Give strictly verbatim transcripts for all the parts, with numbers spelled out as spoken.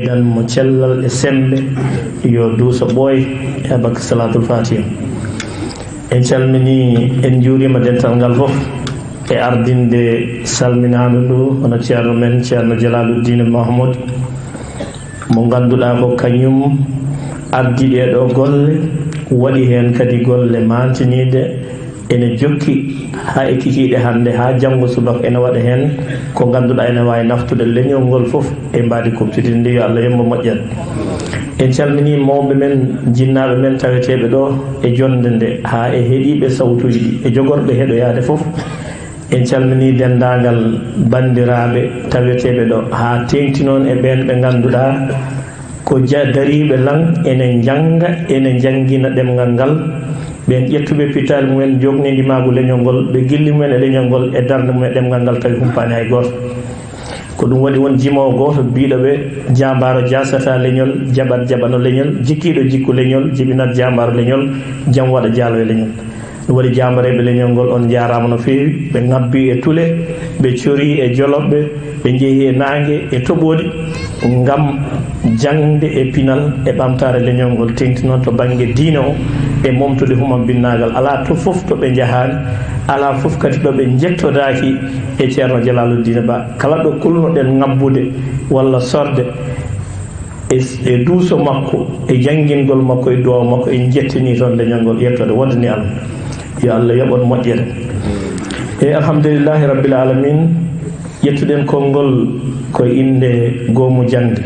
Tan mo cellal e sembe, yo duuso ɓooy e barke Salatul Fatiha. En calmini, en njuurima dental ngal fof, e ardinde salminaandu ndu, hono ceerno men, ceerno Jalaluddin Mahmoud, mo ngannduɗaa ko kañum ardi ɗee ɗoo golle, waɗi heen kadi golle maantiniiɗe, ene jokki haa e kikiiɗe hannde, haa janngo subaka ene waɗa heen ko ngannduɗaa ene waawi naftude leñol ngol fof e mbaadi kuɓtidinndi. Yo Allah yoɓ mo moƴƴere. En calminii mawɓe men, jinnaaɓe men taweteeɓe ɗoo e jonnde nde, haa e heɗiiɓe sawtuuji ɗi, e jogorɓe heɗoyaade fof. En calminii denndaangal banndiraaɓe taweteeɓe ɗoo, haa teeŋti noon e ɓeen ɓe ngannduɗaa ko ja-, dariiɓe lan, ene njannga, ene njanngina ɗemngal ngal. Ɓeen ƴettuɓe pittaali mumen, jooɗnii ndimaagu leñol ngol, ɓe gilli mumen e leñol ngol, e darnde mumen e ɗemngal ngal, tawi humpaani hay gooto. Ko ɗum waɗi won jimoowo gooto biiɗo ɓe, jaambaaro jaasata leñol, jaɓat jaɓano leñol, jikkiiɗo jikku leñol, jibinat jaambaaro leñol, jam waɗa jaalo e leñol. Ɗum waɗi jaambareeɓe leñol ngol, on njaaraama no feewi. Ɓe ŋabbii e tule, ɓe corii e jolloɓe, ɓe njehi e naange e toɓooli ngam jaŋde e pinal e ɓamtaare leñol ngol, teeŋti noon to bannge diine o e momtude humabinnaagal. Alaa to fof to ɓe njahaani, alaa fof kadi ɗo ɓe njettodaaki e Ceerno Jalaaluddin Ba. Kala ɗo kulno-ɗen ŋabbude walla sorde, e, e duuso makko, e janngingol makko, e duwaaw makko, en njettini toon leñol ngol, yettoode woodani Allah. Yo Allah yoɓ on moƴƴere. E alhamdulillahi rabbil alamin, ƴettuɗen konngol ko innde goomu jaŋde.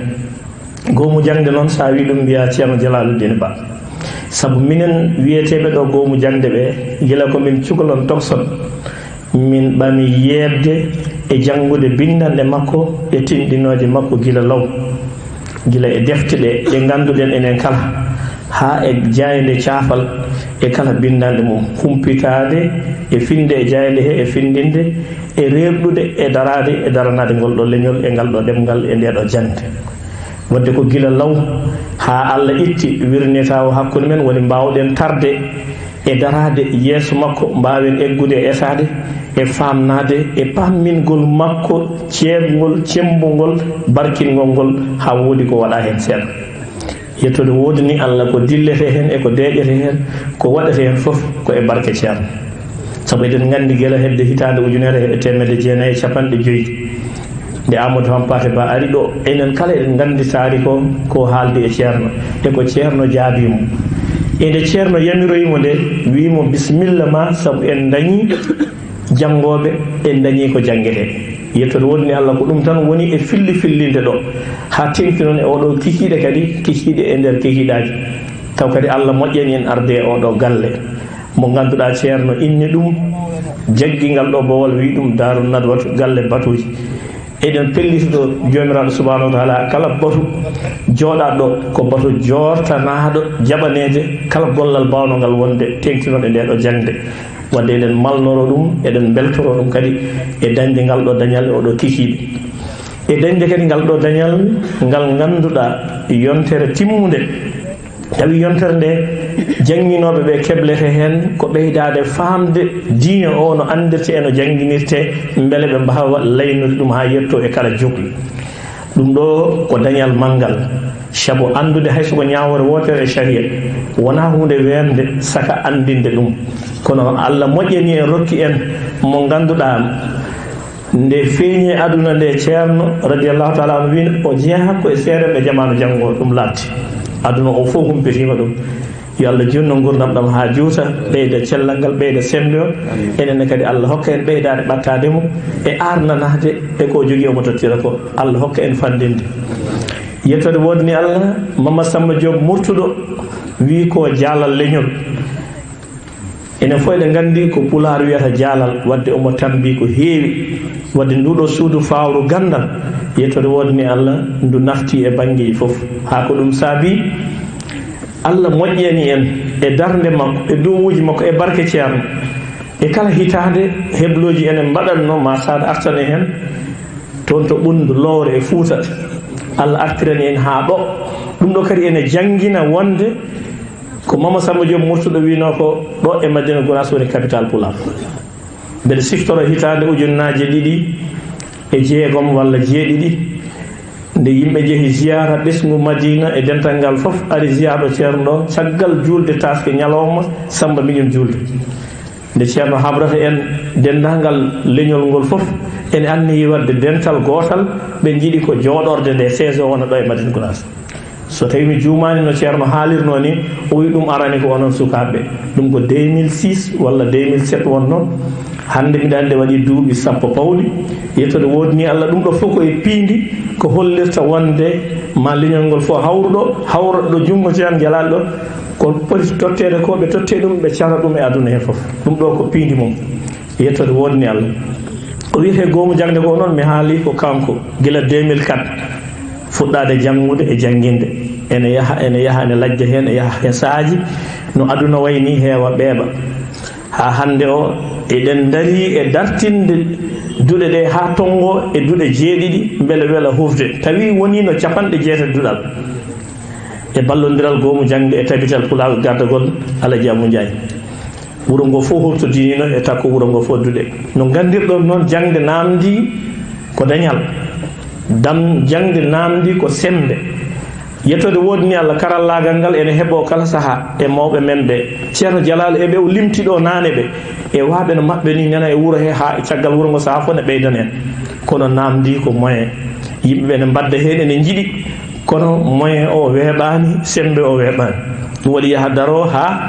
Goomu jaŋde noon, so a wii ɗum, mbiyaa Ceerno Jalaaluddin Ba. Sabu minen wiyeteeɓe ɗo goomu jaŋde ɓe, gila ko min cukalon tokson, min ɓami yeeɓde e janngude binndanɗe makko e tinndinooje makko gila law, gila e defte ɗe, ɗe ngannduɗen enen kala, haa e jaaynde caafal e kala binndanɗe mum, humpitaade e finnde e jaaynde he, e finndinde e reerɗude e daraade e daranaade ngol ɗo leñol e ngal ɗo ɗemngal e nde ɗo jaŋde. Wadde ko gila law haa Allah itti wirnitaawo hakkunde men, woni mbaawɗen tarde e daraade yeeso makko, mbaawen eggude e etaade e faamnaade e pammingol makko ceerngol, cemmbungol, barkingol ngol, haa woodi ko waɗa heen seeɗa. Yettude woodani Allah ko dilletee heen e ko deeƴetee heen, ko waɗetee heen fof ko e barke Ceerno. Sabu eɗen nganndi gila hedde hitaande ujunere e teemedde jeenayi e cappanɗe joyi, nde Amadou Hampâté Bâ ari ɗo, enen kala eɗen nganndi taariku o, ko haaldi e Ceerno, e ko Ceerno jaabii mo. E nde Ceerno yamiroyi mo nde, wii mo, "Bisimilla ma, sabu en ndañii janngooɓe, en ndañii ko janngetee." Yettude woodani Allah, ko ɗum tan woni e filli fillinde ɗo, haa teeŋti noon e oo ɗo kikiiɗe kadi, kikiiɗe e nder kikiiɗaaji. Taw kadi Allah moƴƴani en arde e oo ɗo galle. Mo ngannduɗaa Ceerno inni ɗum, jaggi ngal ɗo bowal, wii ɗum Daaru Nadwatu, galle batuuji. Eɗen pelliti ɗo Joomiraaɗo Subhaanahu wa Taala, kala batu jooɗaaɗo ɗo, ko batu joortanaaɗo jaɓaneede kala gollal baawnoo ngal wonde teeŋtinooɗo e nde ɗo jaŋde. Wadde eɗen malnoro ɗum, eɗen mbeltoro ɗum kadi e dañde ngal ɗo dañal e oo ɗo kikiiɗe. E dañde kadi ngal ɗo dañal ngal ngannduɗaa yontere timmunde. Tawi yontere nde, jannginooɓe ɓe keblete heen ko ɓeydaade faamde diine o no anndirte e no jannginirte, mbele ɓe mbaawa laynude ɗum haa yetto e kala jokli. Ɗum ɗo ko dañal manngal, sabu anndude hay so ko ñaawoore wootere e sariya, wonaa huunde weeɓnde saka anndinde ɗum. Kono Allah moƴƴani en, rokki en mo ngannduɗaa, nde feeñi e aduna nde, Ceerno radiyallahu taala anhu wiino o jeyaa ko e seerenɓe jamaanu janngo, ɗum laaɓti. Aduna o fof humpitiima ɗum. Yo Allah juutnu nguurndam ɗam haa juuta, ɓeyda cellal ngal, ɓeyda semmbe o. Enen ne kadi Allah hokka en ɓeydaade ɓattaade mo e aarnanaade e ko o jogii omo tottira ko. Allah hokka en fanndinde. Yettude woodani Allah, Mama Samba Diop Murtuɗo wii ko jaalal leñol. Enen fof eɗen nganndi ko Pulaar wiyata jaalal, wadde omo tammbii ko heewi. Wadde nduɗo suudu faawru ganndal, yettude woodani Allah, ndu nafti e banngeeji fof. Haa ko ɗum saabii, Allah moƴƴani en e darnde makko, e duwawuuji makko, e barke Ceerno. E kala hitaande, heblooji enen mbaɗatnoo, ma Saad artane heen, toon to Ɓunndu Lowre e Fuuta. Allah artirani en haa ɗo. Ɗum ɗo kadi ene janngina wonde ko Mama Samba Diop Murtuɗo wiinoo ko ɗo e Madina Gunaas woni capital Pulaar. Mbeɗa siftoro hitaande ujunnaaje ɗiɗi e jeegom walla jeeɗiɗi, Nde yimɓe njehi ziyaara ɓesngu Madiina e dental ngal fof, ari ziyaara ɗo Ceerno ɗo, caggal juulde taaske ñalawma, Sammba miñum juulde. Nde Ceerno habrata en denndaangal leñol ngol fof, ene anniyi waɗde dental gootal, ɓe njiɗi ko jooɗorde nde, siège o wona ɗo e Madiina Gunaas. So tawii mi juumaani no Ceerno haalirnoo ni, o wi ɗum arani ko onon sukaaɓe. Ɗum ko deux mille six walla deux mille sept wonnoo. Hannde mbiɗa anndi waɗi duuɓi sappo pawɗi. Yettoode woodni Allah, ɗum ɗo fof ko e piindi, ko hollirta wonde ma leñol ngol fof hawru ɗo, hawra ɗo junngo Ceerno Jalaal ɗo, ko poti totteede ko ɓe tottee ɗum, ɓe cara ɗum e aduna he fof. Ɗum ɗo ko piindi mum. Yettoode woodni Allah. Ko wiyetee goomu jaŋde ko noon, mi haali ko kanko gila deux mille quatre, fuɗɗaade janngude e jannginde. Ene yaha, ene yaha, ene lajja heen, e yaha heen sahaaji, no aduna wayi ni, heewa ɓeeɓa. Haa hannde o, eɗen ndarii e dartinde duɗe ɗe haa tonngo e duɗe jeeɗiɗi, mbele wela hufde. Tawi wonii no capanɗe jeetati duɗal. E ballondiral goomu jaŋde e tabital Pulaagu gardagol Alaji Abu Njaay. Wuro ngo fof huuftodiniino e takko wuro ngo fof duɗe. No nganndirɗon noon, jaŋde naamndii ko dañal. Dam, jaŋde naamndii ko semmbe. Yettoode woodni Allah, karallaagal ngal ene heɓoo kala sahaa e mawɓe men ɓe. Ceerno Jalaal e ɓe o limti ɗo naane ɓe. E waaɓe no maɓɓe ni nana e wuro he haa e caggal wuro ngo sahaa fof ne ɓeydana en. Kono naamndii ko moyen. Yimɓe ɓe ne mbadda heen ene njiɗi. Kono moyen o weeɓaani, semmbe o weeɓaani. Ɗum waɗi yaha daroo haa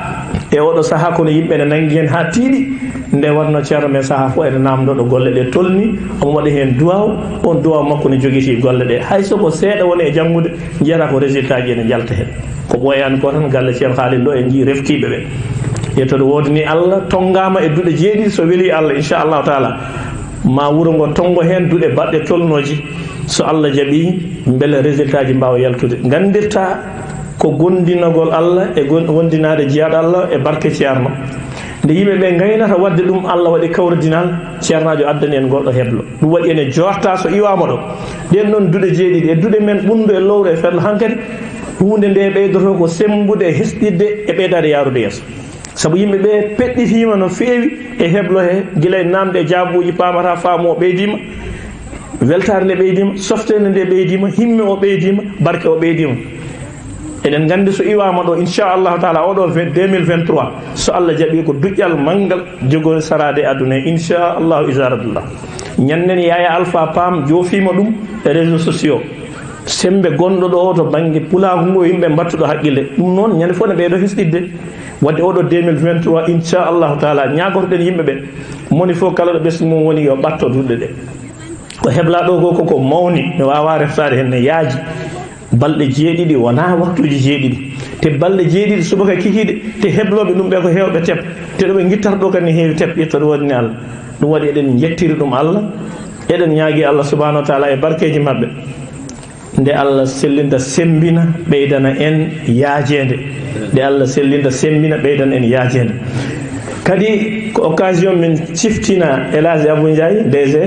e oɗo sahaa, kono yimɓe ne nanngi heen haa tiiɗi. Nde wonno Ceerno men sahaa fof ene naamndoo ɗo golle ɗe tolni, omo waɗa heen duwaaw, oon duwaaw makko ne jogitii golle ɗe. Hay so ko seeɗa woni e janngude, njiyata ko résultat ji ene njalta heen. Ko ɓooyaani ko tan galle Ceerno Haalil ɗo en njii reftiiɓe ɓe. Yettoode woodni Allah, tonngaama e duɗe jeeɗiɗi, so welii Allah, inchallahu taala, ma wuro ngo tonngo heen duɗe baɗɗe tolnooji. So Allah jaɓii, mbele résultat ji mbaawa yaltude. Nganndirtaa ko gondinagol Allah e gon-, wondinaade jiyaaɗo Allah e barke Ceerno. Nde yimɓe ɓe ngaynata waɗde ɗum, Allah waɗi kawridinal, Ceernaajo addani en ngoɗo heblo. Ɗum waɗi ene joorta so iwaama ɗo. Ɗen ɗon duɗe jeeɗiɗi e duɗe men ɓunndu e lowre e ferlo hankadi, huunde nde ɓeydoto ko semmbude e hesɗitde e ɓeydaade yaarude yeeso. Sabu yimɓe ɓe peɗɗitiima no feewi e heblo he, gila e naamnde e jaabuuji, paamata faamu o ɓeydiima, weltaare nde ɓeydiima, softeende nde ɓeydiima, himme o ɓeydiima, barke o ɓeydiima. Eɗen nganndi so iwaama ɗo, inchallahu taala, oɗo vingt, deux mille vingt-trois, so Allah jaɓii, ko duƴƴal manngal jogori saraade e aduna he, inchallahu, isaradullah. Ñannden Yaya Alpha Pam joofiima ɗum e réseaux sociaux. Semmbe gonɗo ɗo o to bannge pulaagu ngu, yimɓe mbattuɗo haqqille. Ɗum noon, ñande fof ne ɓeydo hesɗitde. Waɗde oɗo deux mille vingt-trois, inchallahu taala, ñaagotoɗen yimɓe ɓe, moni fof kala ɗo ɓesngu mum woni, yo ɓatto duɗe ɗe. Ko heblaa ɗo ko, ko, ko mawni, mi waawaa reftaade heen, ne yaaji. Balɗe jeeɗiɗi wonaa waktuuji jeeɗiɗi. Te balɗe jeeɗiɗi subaka kikiiɗe, te heblooɓe ɗum ɓe ko heewɓe tep. Te ɗo ɓe ngittata ɗo kadi ne heewi tep, yettoode woodni Allah. Ɗum waɗi eɗen njettiri ɗum Allah, eɗen ñaagi Allah subhanahu wa taala e barkeeji maɓɓe. Nde Allah sellinta semmbina, ɓeydana en yaajeende. Nde Allah sellinta semmbina, ɓeydana en yaajeende. Kadi ko occasion min ciftina El Hadji Abou Ndiaye, D G,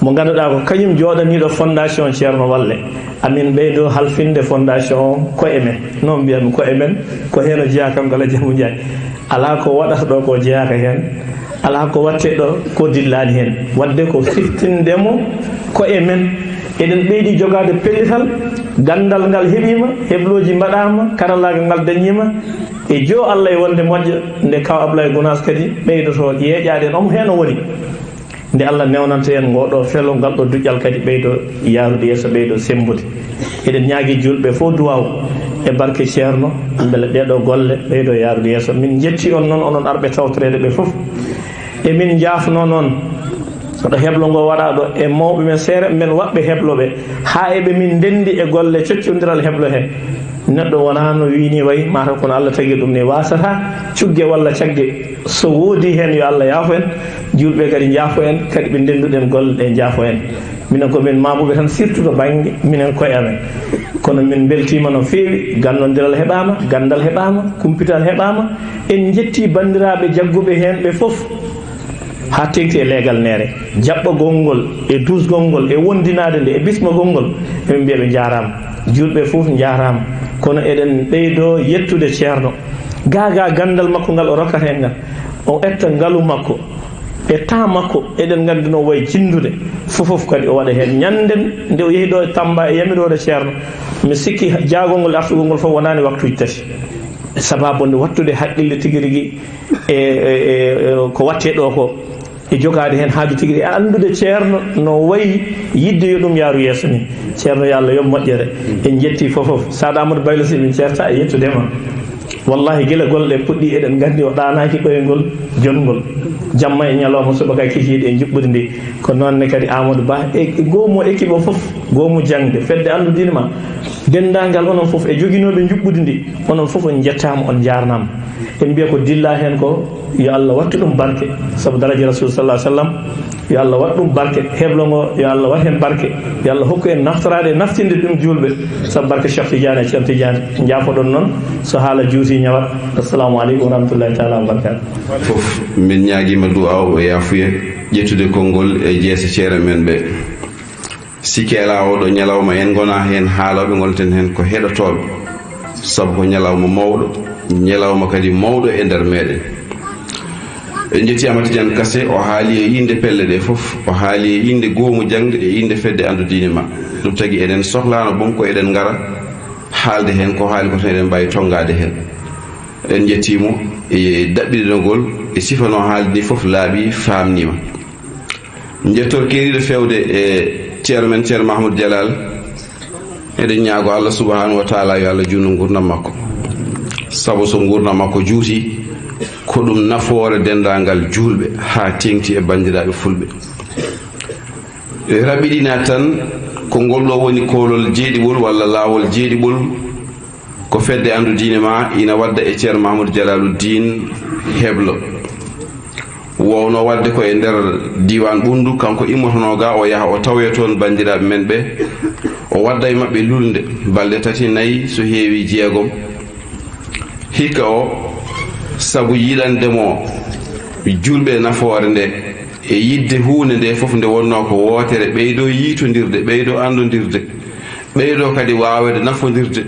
mo ngannduɗaa ko kañum jooɗaniiɗo fondation Ceerno Walle. Amin ɓeydo halfinde fondation o koye men. Noon mbiyatmi koye men, ko heen o jeyaa kanko El Hadji Abou Ndiaye. Alaa ko waɗata ɗo ko jeyaaka heen. Alaa ko waɗte ɗo ko dillaani heen. Waɗde ko siftinde mo koye men. Eɗen ɓeydi jogaade pellital, ganndal ngal heɓiima, heblooji mbaɗaama, karallaagal ngal dañiima. E joo Allah e wonde moƴƴa, nde Kaw Ablaye Gunaas kadi ɓeydoto yeeƴaade en, omo heen o woni. Nde Allah newnanta en ngoo ɗo felo, ngal ɗo duƴƴal kadi ɓeydo yaarude yeeso, ɓeydo semmbude. Eɗen ñaagi juulɓe fof duwaaw e barke Ceerno, mbele ɗee ɗo golle ɓeydo yaarude yeeso. Min njetti on noon, onon arɓe tawtoreede ɓe fof. E min njaafnoo noon ɗo heblo ngo waɗaa ɗo e mawɓe men, seere men waɗɓe heblo ɓe, haa eɓe min ndenndi e golle coccondiral heblo he. Neɗɗo wonaa no wiini wayi, mataw kono Allah tagi ɗum ni, waasata cugge walla cagge. So woodi heen, yo Allah yaafo en, juulɓe kadi njaafo en, kadi ɓe ndennduɗen golle ɗe njaafo en. Minen ko min maamuɓe tan, surtout to bannge minen koye amen. Kono min mbeltiima no feewi, gannondiral heɓaama, ganndal heɓaama, kumpital heɓaama. En njetti banndiraaɓe jagguɓe heen ɓe fof, haa teŋti e leegal neere. Jaɓɓagol ngol, e duusgol ngol, e wondinaade nde, e bismagol ngol, emin mbiya ɓe njaaraama. Juulɓe fof njaaraama. Kono eɗen ɓeydo yettude Ceerno. Gaa gaa ganndal makko ngal o rokkata en ngal, o etta ngalu makko, E temps makko, eɗen nganndi no wayi jinndude, fof fof kadi o waɗa heen. Ñannden nde o yehi ɗo e Tamba e yamiroore Ceerno, mi sikki jaagol ngol artugol ngol fof wonaani waktuuji tati. Sababu nde wattude haqqille tigi rigi e, e, e, e ko waɗtee ɗo ko, e jogaade heen haaju tigi rigi, e anndude Ceerno no wayi yiɗde yo ɗum yaaru yeeso ni. Ceerno, yo Allah yoɓ moƴƴere. En njetti fof fof. Saad Amadou Baylo, si min ceerta e yettude ma. Wallahi, gila golle ɗe puɗɗi, eɗen nganndi o ɗaanaaki ɓoyngol jonngo, jamma e ñalawma, subaka e kikiiɗe e njuɓɓudi ndi. Ko noon ne kadi Amadou Ba e, e goomu équipe o fof, goomu jaŋde, fedde anndu diine ma, denndaangal onon fof e joginooɓe njuɓɓudi ndi, onon fof on njettaama, on njaarnaama. En mbiya ko dilla heen ko, yo Allah wattu ɗum barke, sabu daraja Rasul sallallahu alaihi wasallam. Yo Allah waɗ ɗum barke, heblo ngo, yo Allah waɗ heen barke. Yo Allah hokku en naftoraade e naftinde ɗum juulɓe, sabu barke Cheikh Tidiane e Cheikh Tidiane. Njaafoɗon noon, so haala juuti ñawat. Assalamu aleykum wa rahmatullahi taala wa barakatuh. Fof, min ñaagiima du'aaw e yaafuye, ƴettude konngol e jeese ceere men ɓe. Sikke alaa, oo ɗoo ñalawma en ngonaa heen haalooɓe, ngonten heen ko heɗotooɓe, sabu ko ñalawma mawɗo, ñalawma kadi mawɗo e nder meeɗen. En njetti Amadu Tidiane Kase, o haali e innde pelle ɗe fof, o haali e innde goomu jaŋde e innde fedde anndu diine ma. Ɗum tagi eɗen sohlaano boom ko eɗen ngara haalde heen, ko haali ko tan eɗen mbaawi tonngaade heen. En njettii mo e daɓɓiɗinogol e sifa no haaldi ni fof laaɓi, faamniima. Njettoor keeriiɗo feewde e ceerno men, Ceerno Mahmoud Jalal. Eɗen ñaago Allah subhanahu wa taala yo Allah juutnu nguurndam makko, sabu so nguurndam makko juuti, ko ɗum nafoore denndaangal juulɓe haa teeŋti e banndiraaɓe fulɓe. E raɓɓiɗina tan, ko ngol ɗo woni koolol jeeɗiɓol walla laawol jeeɗiɓol, ko fedde anndu diine ma ina wadda e Ceerno Mahmoud Jalaluddin heblo. Wowno waɗde ko e nder diiwaan Ɓunndu, kanko immotonoo ga, o yaha o tawoya toon banndiraaɓe men ɓe, o wadda e maɓɓe lulnde, balɗe tati, nayi, so heewi jeegom. Hikka o, sabu yiɗande mo juulɓe nafoore nde, e yiɗde huunde nde fof nde wonnoo ko wootere, ɓeydoo yiitondirde, ɓeydoo anndondirde, ɓeydoo kadi waawde nafondirde.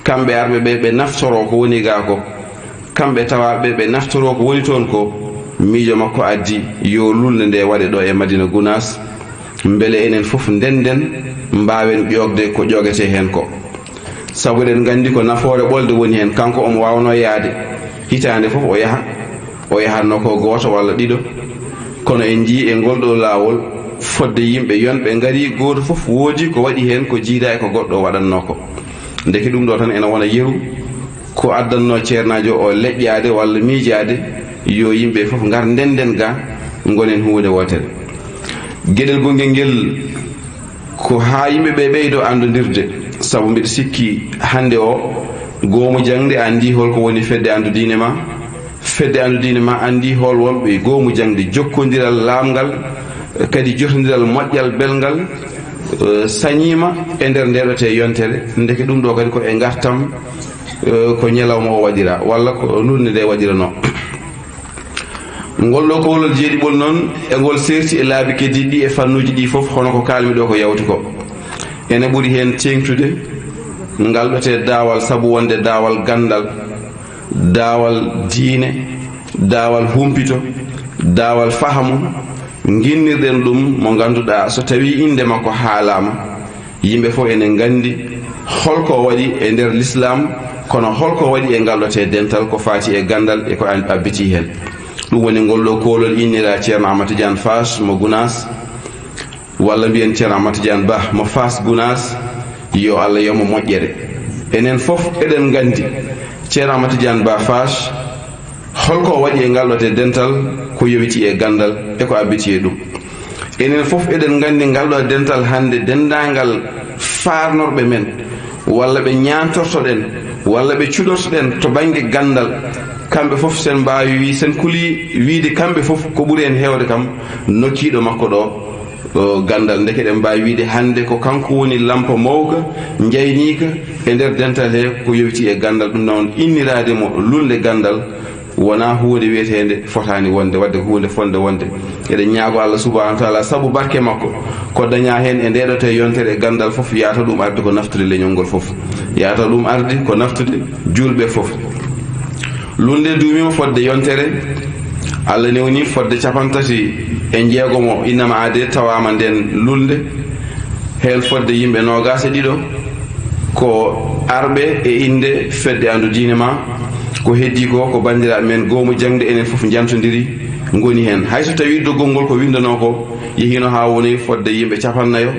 Kamɓe arɓe ɓe, ɓe naftoroo ko woni ga ko. Kamɓe tawaaɓe ɓe, ɓe naftoroo ko woni toon ko. Miijo makko addi yo lulnde nde waɗe ɗo e Madina Gunaas, mbele enen fof ndennden, mbaawen ƴoogde ko ƴoogetee heen ko. Sabu eɗen nganndi ko nafoore ɓolde woni heen. Kanko omo waawnoo yahde hitaande fof o yaha, o yahatnoo ko gooto walla ɗiɗo. Kono en njiyii e ngol ɗoo laawol, fodde yimɓe yonɓe ngarii, gooto fof woodi ko waɗi heen ko jiidaa e ko goɗɗo waɗatnoo ko. Ndeke ɗum ɗo tan ena wona yeru, ko addannoo ceernaajo o leƴƴaade walla miijaade, yo yimɓe fof ngar ndennden ga, ngonen huunde wootere. Geɗel gongel ngel, ko haa yimɓe ɓe ɓeydo anndondirde, sabu mbiɗa sikki hannde o, goomu jaŋde anndi hol ko woni fedde anndu diine ma, fedde anndu diine ma anndi hol wonɓe goomu jaŋde, jokkondiral laamngal, kadi jotondiral moƴƴal belngal, eh, sañiima e nder ndeɗo te yontere. Ndeke ɗum ɗo kadi ko e ngartam, eh, ko ñalawma o waɗira, walla ko lulnde nde waɗiranoo. Ngol ɗo koolol jeeɗiɓol noon, e ngol seerti e laabi keddiiɗi ɗi e fannuuji ɗi fof, hono ko kaalmi ɗo ko yawti ko. Ene ɓuri heen teeŋtude ngal ɗo te daawal, sabu wonde daawal ganndal, daawal diine, daawal humpito, daawal fahamu, nginnirɗen ɗum mo ngannduɗaa so tawii innde makko haalaama, yimɓe fof ene nganndi holko o waɗi e nder Lislaam, kono holko o waɗi e ngal ɗo te dental ko faati e ganndal e ko an-, abbiti heen. Ɗum woni ngol ɗo koolol innira Ceerno Amadou Tidiane Faas mo Gunaas, walla mbiyen Ceerno Amadou Tidiane Ba mo Faas Gunaas, yo Allah yoɓ mo moƴƴere. Enen fof eɗen nganndi Ceerno Amadou Tidiane Ba Faas, holko o waɗi e ngal ɗo te dental ko yowiti e ganndal e ko abbiti e ɗum. Enen fof eɗen nganndi ngal ɗo dental hannde, denndaangal faarnorɓe men, walla ɓe ñaantortoɗen, walla ɓe cuɗortoɗen to bannge ganndal, kamɓe fof sen mbaawi wi-, sen kuli wiide kamɓe fof ko ɓuri en heewde kam nokkiiɗo makko ɗo, o, ganndal. Ndeke eɗen mbaawi wiide hannde ko kanko woni lampa mawka, njayniika e nder dental he ko yowiti e ganndal. Ɗum noon inniraade mo lulnde ganndal wonaa huunde wiyeteende fotaani wonde, waɗde ko huunde fotnde wonde. Eɗen ñaago Allah subhanahu wa taala sabu barke makko, ko dañaa heen e ndeɗo te yontere e ganndal fof, yaata ɗum arde ko naftude leñol ngol fof, yaata ɗum arde ko naftude juulɓe fof. Lulnde duumiima fotde yontere, Allah newni fodde capantati e jeegomo innama aade tawaama ndeen lulnde, heen fodde yimɓe noogaas e ɗiɗo ko arɓe e innde fedde Anndu Diine Ma. Ko heddii ko, ko banndiraaɓe men goomu jaŋde, enen fof njantondiri ngoni heen. Hay so tawii doggol ngol ko winndanoo ko yehiino haa woni fodde yimɓe capannayo,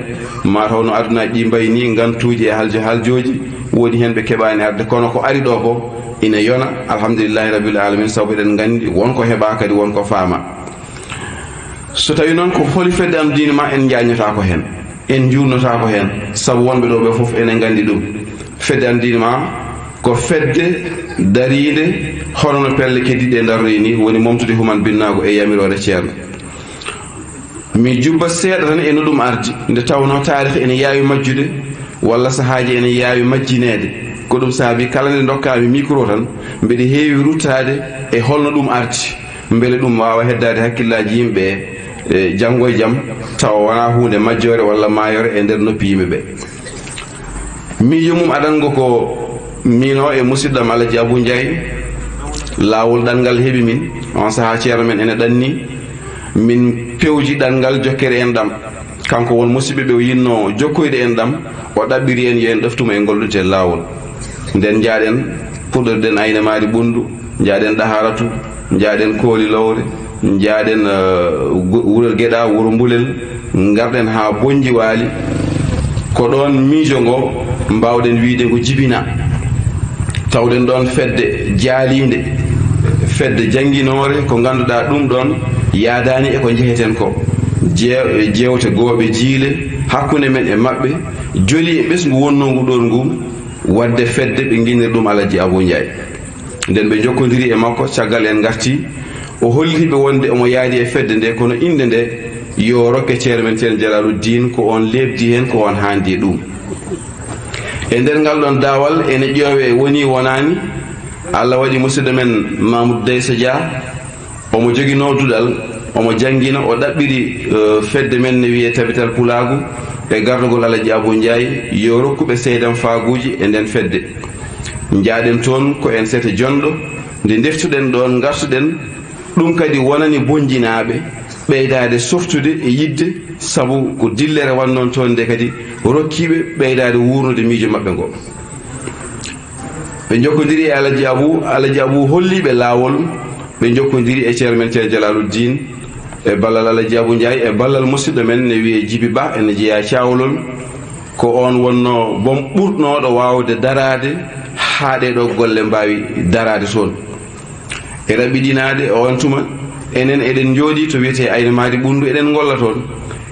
maa taw no adunaaji ɗi mbayi nii, ngantuuji e haljo-, haljooji, woodi heen ɓe keɓaani arde, kono ko ari ɗo ko ina yona, alhamdulillahi rabbil alamin, sabu eɗen nganndi won ko heɓaa, kadi won ko faamaa. So tawii noon ko holi fedde Anndu Diine Ma, en njaajnotaako heen, en njuurnotaako heen, sabu wonɓe ɗo ɓe fof ene nganndi ɗum. Fedde Anndu Diine Ma ko fedde dariinde hono no pelle keddiiɗe daroyi nii, woni momtude human binnaago e yamiroore ceerno. Mi jubba seeɗa tan e no ɗum ardi, nde tawnoo taarih ene yaawi majjude, walla sahaaji ene yaawi majjineede. Ko ɗum saabi kala nde ndokkaami micro tan, mbeɗa heewi ruttaade e holno ɗum ardi, mbele ɗum waawa heddaade hakkillaaji yimɓe, e, janngo e jam, tawa wonaa huunde majjoore walla maayoore e nder noppi yimɓe ɓe. Miijo mum adanngo ko miin o e musidɗo am Alaji Abu Njaay, laawol ɗanngal heɓi min. On sahaa ceerno men ene ɗanni min, pewji ɗanngal jokkere en ɗam. Kanko won musidɓe ɓe o yinnoo jokkoyde en ɗam, o ɗaɓɓiri en yo en ɗoftu mo e ngol ɗoon laawol. Nden njaaɗen, puɗɗorɗen Aynamaari Ɓunndu, njaaɗen Ɗaharatu, njaaɗen Kooli Lowre, njaaɗen, eh, gu-, wuro Geɗa, wuro Mbulel, ngarɗen haa Bonnji Waali. Ko ɗoon miijo ngo mbaawɗen wiyde ngo jibinaa. Tawɗen ɗoon fedde jaaliinde, fedde jannginoore, ko ngannduɗaa ɗum ɗoon yaadaani e ko njeheten ko. Jee-, jeewte gooɓe jiile hakkunde men e maɓɓe, joli e ɓesngu wonnoo ngu ɗoon ngu, waɗde fedde ɓe nginniri ɗum Alaji Abu Njaay. Nden ɓe njokkodiri e makko, caggal en ngarti, o holli ɓe wonde omo yaadi e fedde nde, kono innde nde yo rokke ceerno men ceerno Jalaaluddin, ko oon leebdi heen, ko oon haandi e ɗum. E nder ngal ɗoon daawal ene ƴeewe woni wonaani, Allah waɗi musidɗo men Mamoudou Deysa Dia, omo joginoo duɗal, omo janngina, o ɗaɓɓiri, eh, fedde men ne wiyee Tabital Pulaagu e gardagol Alaji Abu Njaay, yo rokku ɓe seedanfaaguuji e nden fedde. Njaaɗen toon ko en sete jonɗo, nde ndeftuɗen ɗoon, ngartuɗen, ɗum kadi wonani Bonnjinaaɓe ɓeydaade softude e yiɗde, sabu ko dillere wonnoon toon nde kadi rokkiiɓe ɓeydaade wuurnude miijo maɓɓe ngo. Ɓe njokkodiri e Alaji Abu, Alaji Abu holli ɓe laawol, ɓe njokkodiri e ceerno men ceerno Jalaaluddin, e ballal Alaji Abu Njaay, e ballal musidɗo men ne wiyee Jibi Ba, ene jeyaa Caawlol. Ko oon wonnoo boom ɓurɗnooɗo waawde daraade haa ɗee ɗoo golle mbaawi daraade toon. E raɓɓiɗinaade, o on tuma, enen eɗen njooɗii to wiyetee Aynamaari Ɓunndu, eɗen ngolla toon.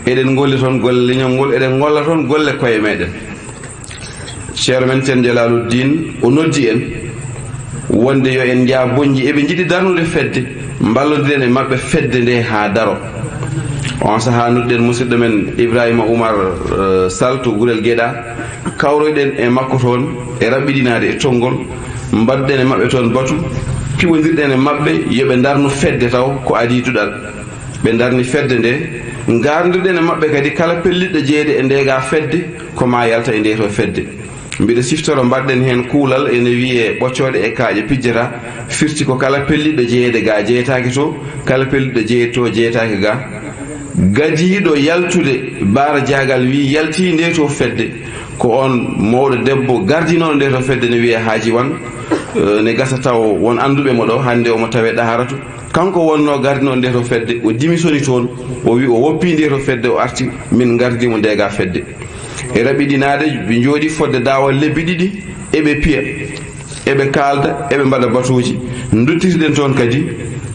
Eɗen ngolli toon golle leñol ngol, eɗen ngolla toon golle koye meɗen. Ceerno men ceerno Jalaaluddin, o noddi en wonde yo en njah Bonnji, eɓe njiɗi darnude fedde, mballondiren e maɓɓe fedde nde haa daro. On sahaa nodduɗen musidɗo men Ibrahima Oumar, eh, Sall to Gurel Geɗa, kawroyɗen e makko toon e raɓɓiɗinaade e tonngol, mbaɗɗen e maɓɓe toon batu, piɓondirɗen e maɓɓe yo ɓe ndarnu fedde taw ko adii duɗal. Ɓe ndarni fedde nde, ngardirɗen e maɓɓe kadi kala pelliɗɗo jeyde e ndeega fedde, ko maa yalta e ndee to fedde. Mbiɗa siftora mbaɗɗen heen kuulal ene wiyee ɓoccooɗe e kaaƴe pijjata, firti ko kala pelliɗɗo jeyeede ga jeyetaake to, kala pelliɗɗo jeyeede to jeyetaake ga. Gadiiɗo yaltude Baara Jaagal wii yaltii ndee to fedde, ko oon mawɗo debbo gardinooɗo ndee to fedde ne wiyee Haaji Wan, eh, ne gasa taw won annduɓe mo ɗo, hannde omo tawee Ɗaharatu. Kanko wonnoo gardinooɗo ndee to fedde, o dimisoni toon, o wi o woppii ndee to fedde, o arti, min ngardii mo ndeega fedde. E raɓɓiɗinaade, ɓe njooɗii fodde daawal lebbi ɗiɗi, eɓe piya, eɓe kaalda, eɓe mbaɗa batuuji. Nduttirɗen toon kadi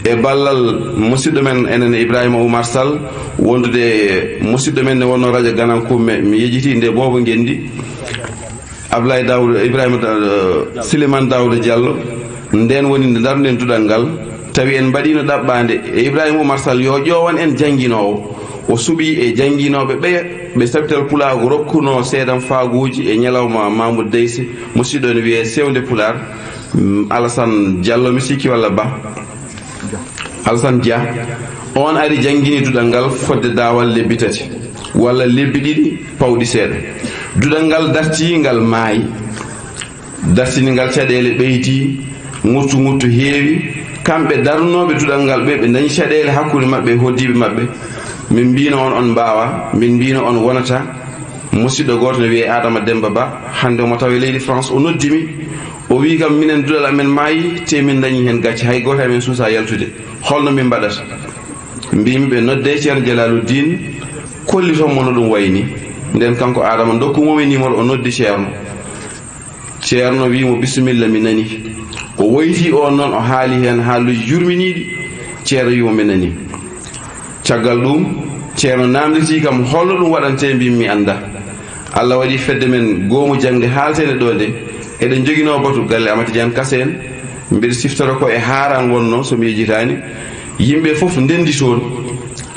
e ballal musidɗo men enen Ibrahima Oumar Sall, wondude e musidɗo men ne wonnoo radio Ganan Kumme, mi yejitii nde boobo ngenndi. Ablaye Daouda, Ibrahima Da-, Silimane Daouda Diallo, ndeen woni nde ndarnuɗen duɗal ngal, tawi en mbaɗiino ɗaɓɓaande e Ibrahima Oumar Sall yo ƴoowan en jannginoowo. O suɓii e jannginooɓe ɓe, ɓe Sabital Pulaagu rokkunoo seedanfaaguuji e ñalawma Mamoudou Deyse, musidɗo ne wiyee Sewnde Pulaar, mm, Alassane Diallo, mi sikki walla Ba. Alassane Dia, oon ari janngini duɗal ngal fodde daawal lebbi tati walla lebbi ɗiɗi pawɗi seeɗa. Duɗal ngal dartii, ngal maayi. Dartini ngal caɗeele ɓeydii, ŋuttu ŋuttu heewi, Kamɓe darnooɓe duɗal ngal ɓe, ɓe dañi caɗeele hakkunde maɓɓe e hoɗdiiɓe maɓɓe. Min mbino on, on mbaawa, min mbino on wonata. Musidɗo gooto ne wiyee Adama Demba Ba, hannde omo tawa e leydi France, o noddi mi, o wii kam minen duɗal amen maayi, te min dañi heen gacce, hay gooto amen suusaa yaltude. Holno min mbaɗata? Mbimi ɓe noddee Ceerno Jalaaluddin, kolliton mo no ɗum wayni. Nden kanko Adama ndokku mo mi numéro, o noddi Ceerno. Ceerno wii mo bisimilla, mi nani. O woyti on noon, o haali heen haaluuji yurminiiɗi. Ceerno wii mo mi nani. Caggal ɗum, Ceerno naamnditii kam holno ɗum waɗantee, mbimi mi annda. Allah waɗi fedde men goomu jaŋde haalteende ɗo nde, eɗen njoginoo batu galle Amati Jan Kase en, mbiɗa siftoro ko e Haaraan wonnoo so mi yejjitaani. Yimɓe fof ndenndi toon,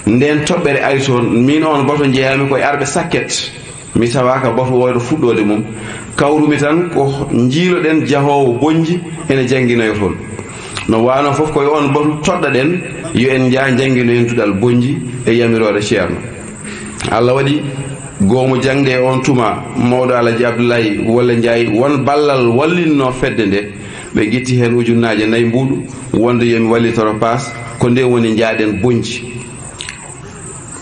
ndeen toɓɓere ari toon, miin oon batu njeyaami ko e arɓe sakket. Mi tawaaka batu o e ɗo fuɗɗoode mum. Kawrumi tan ko njiiloɗen jahoowo Bonnji ene jannginoyo toon. No waano fof ko e oon batu toɗɗaɗen yo en njah njannginoyen duɗal Bonnji e yamiroore Ceerno. Allah waɗi goomu jaŋde e oon tuma, mawɗo Alhaji Abdoulaye Walla Ndiaye won ballal wallinnoo fedde nde, ɓe ngitti heen ujunnaaje nayi mbuuɗu, wonde yo mi wallitoro paas, ko nde woni njahɗen Bonnji.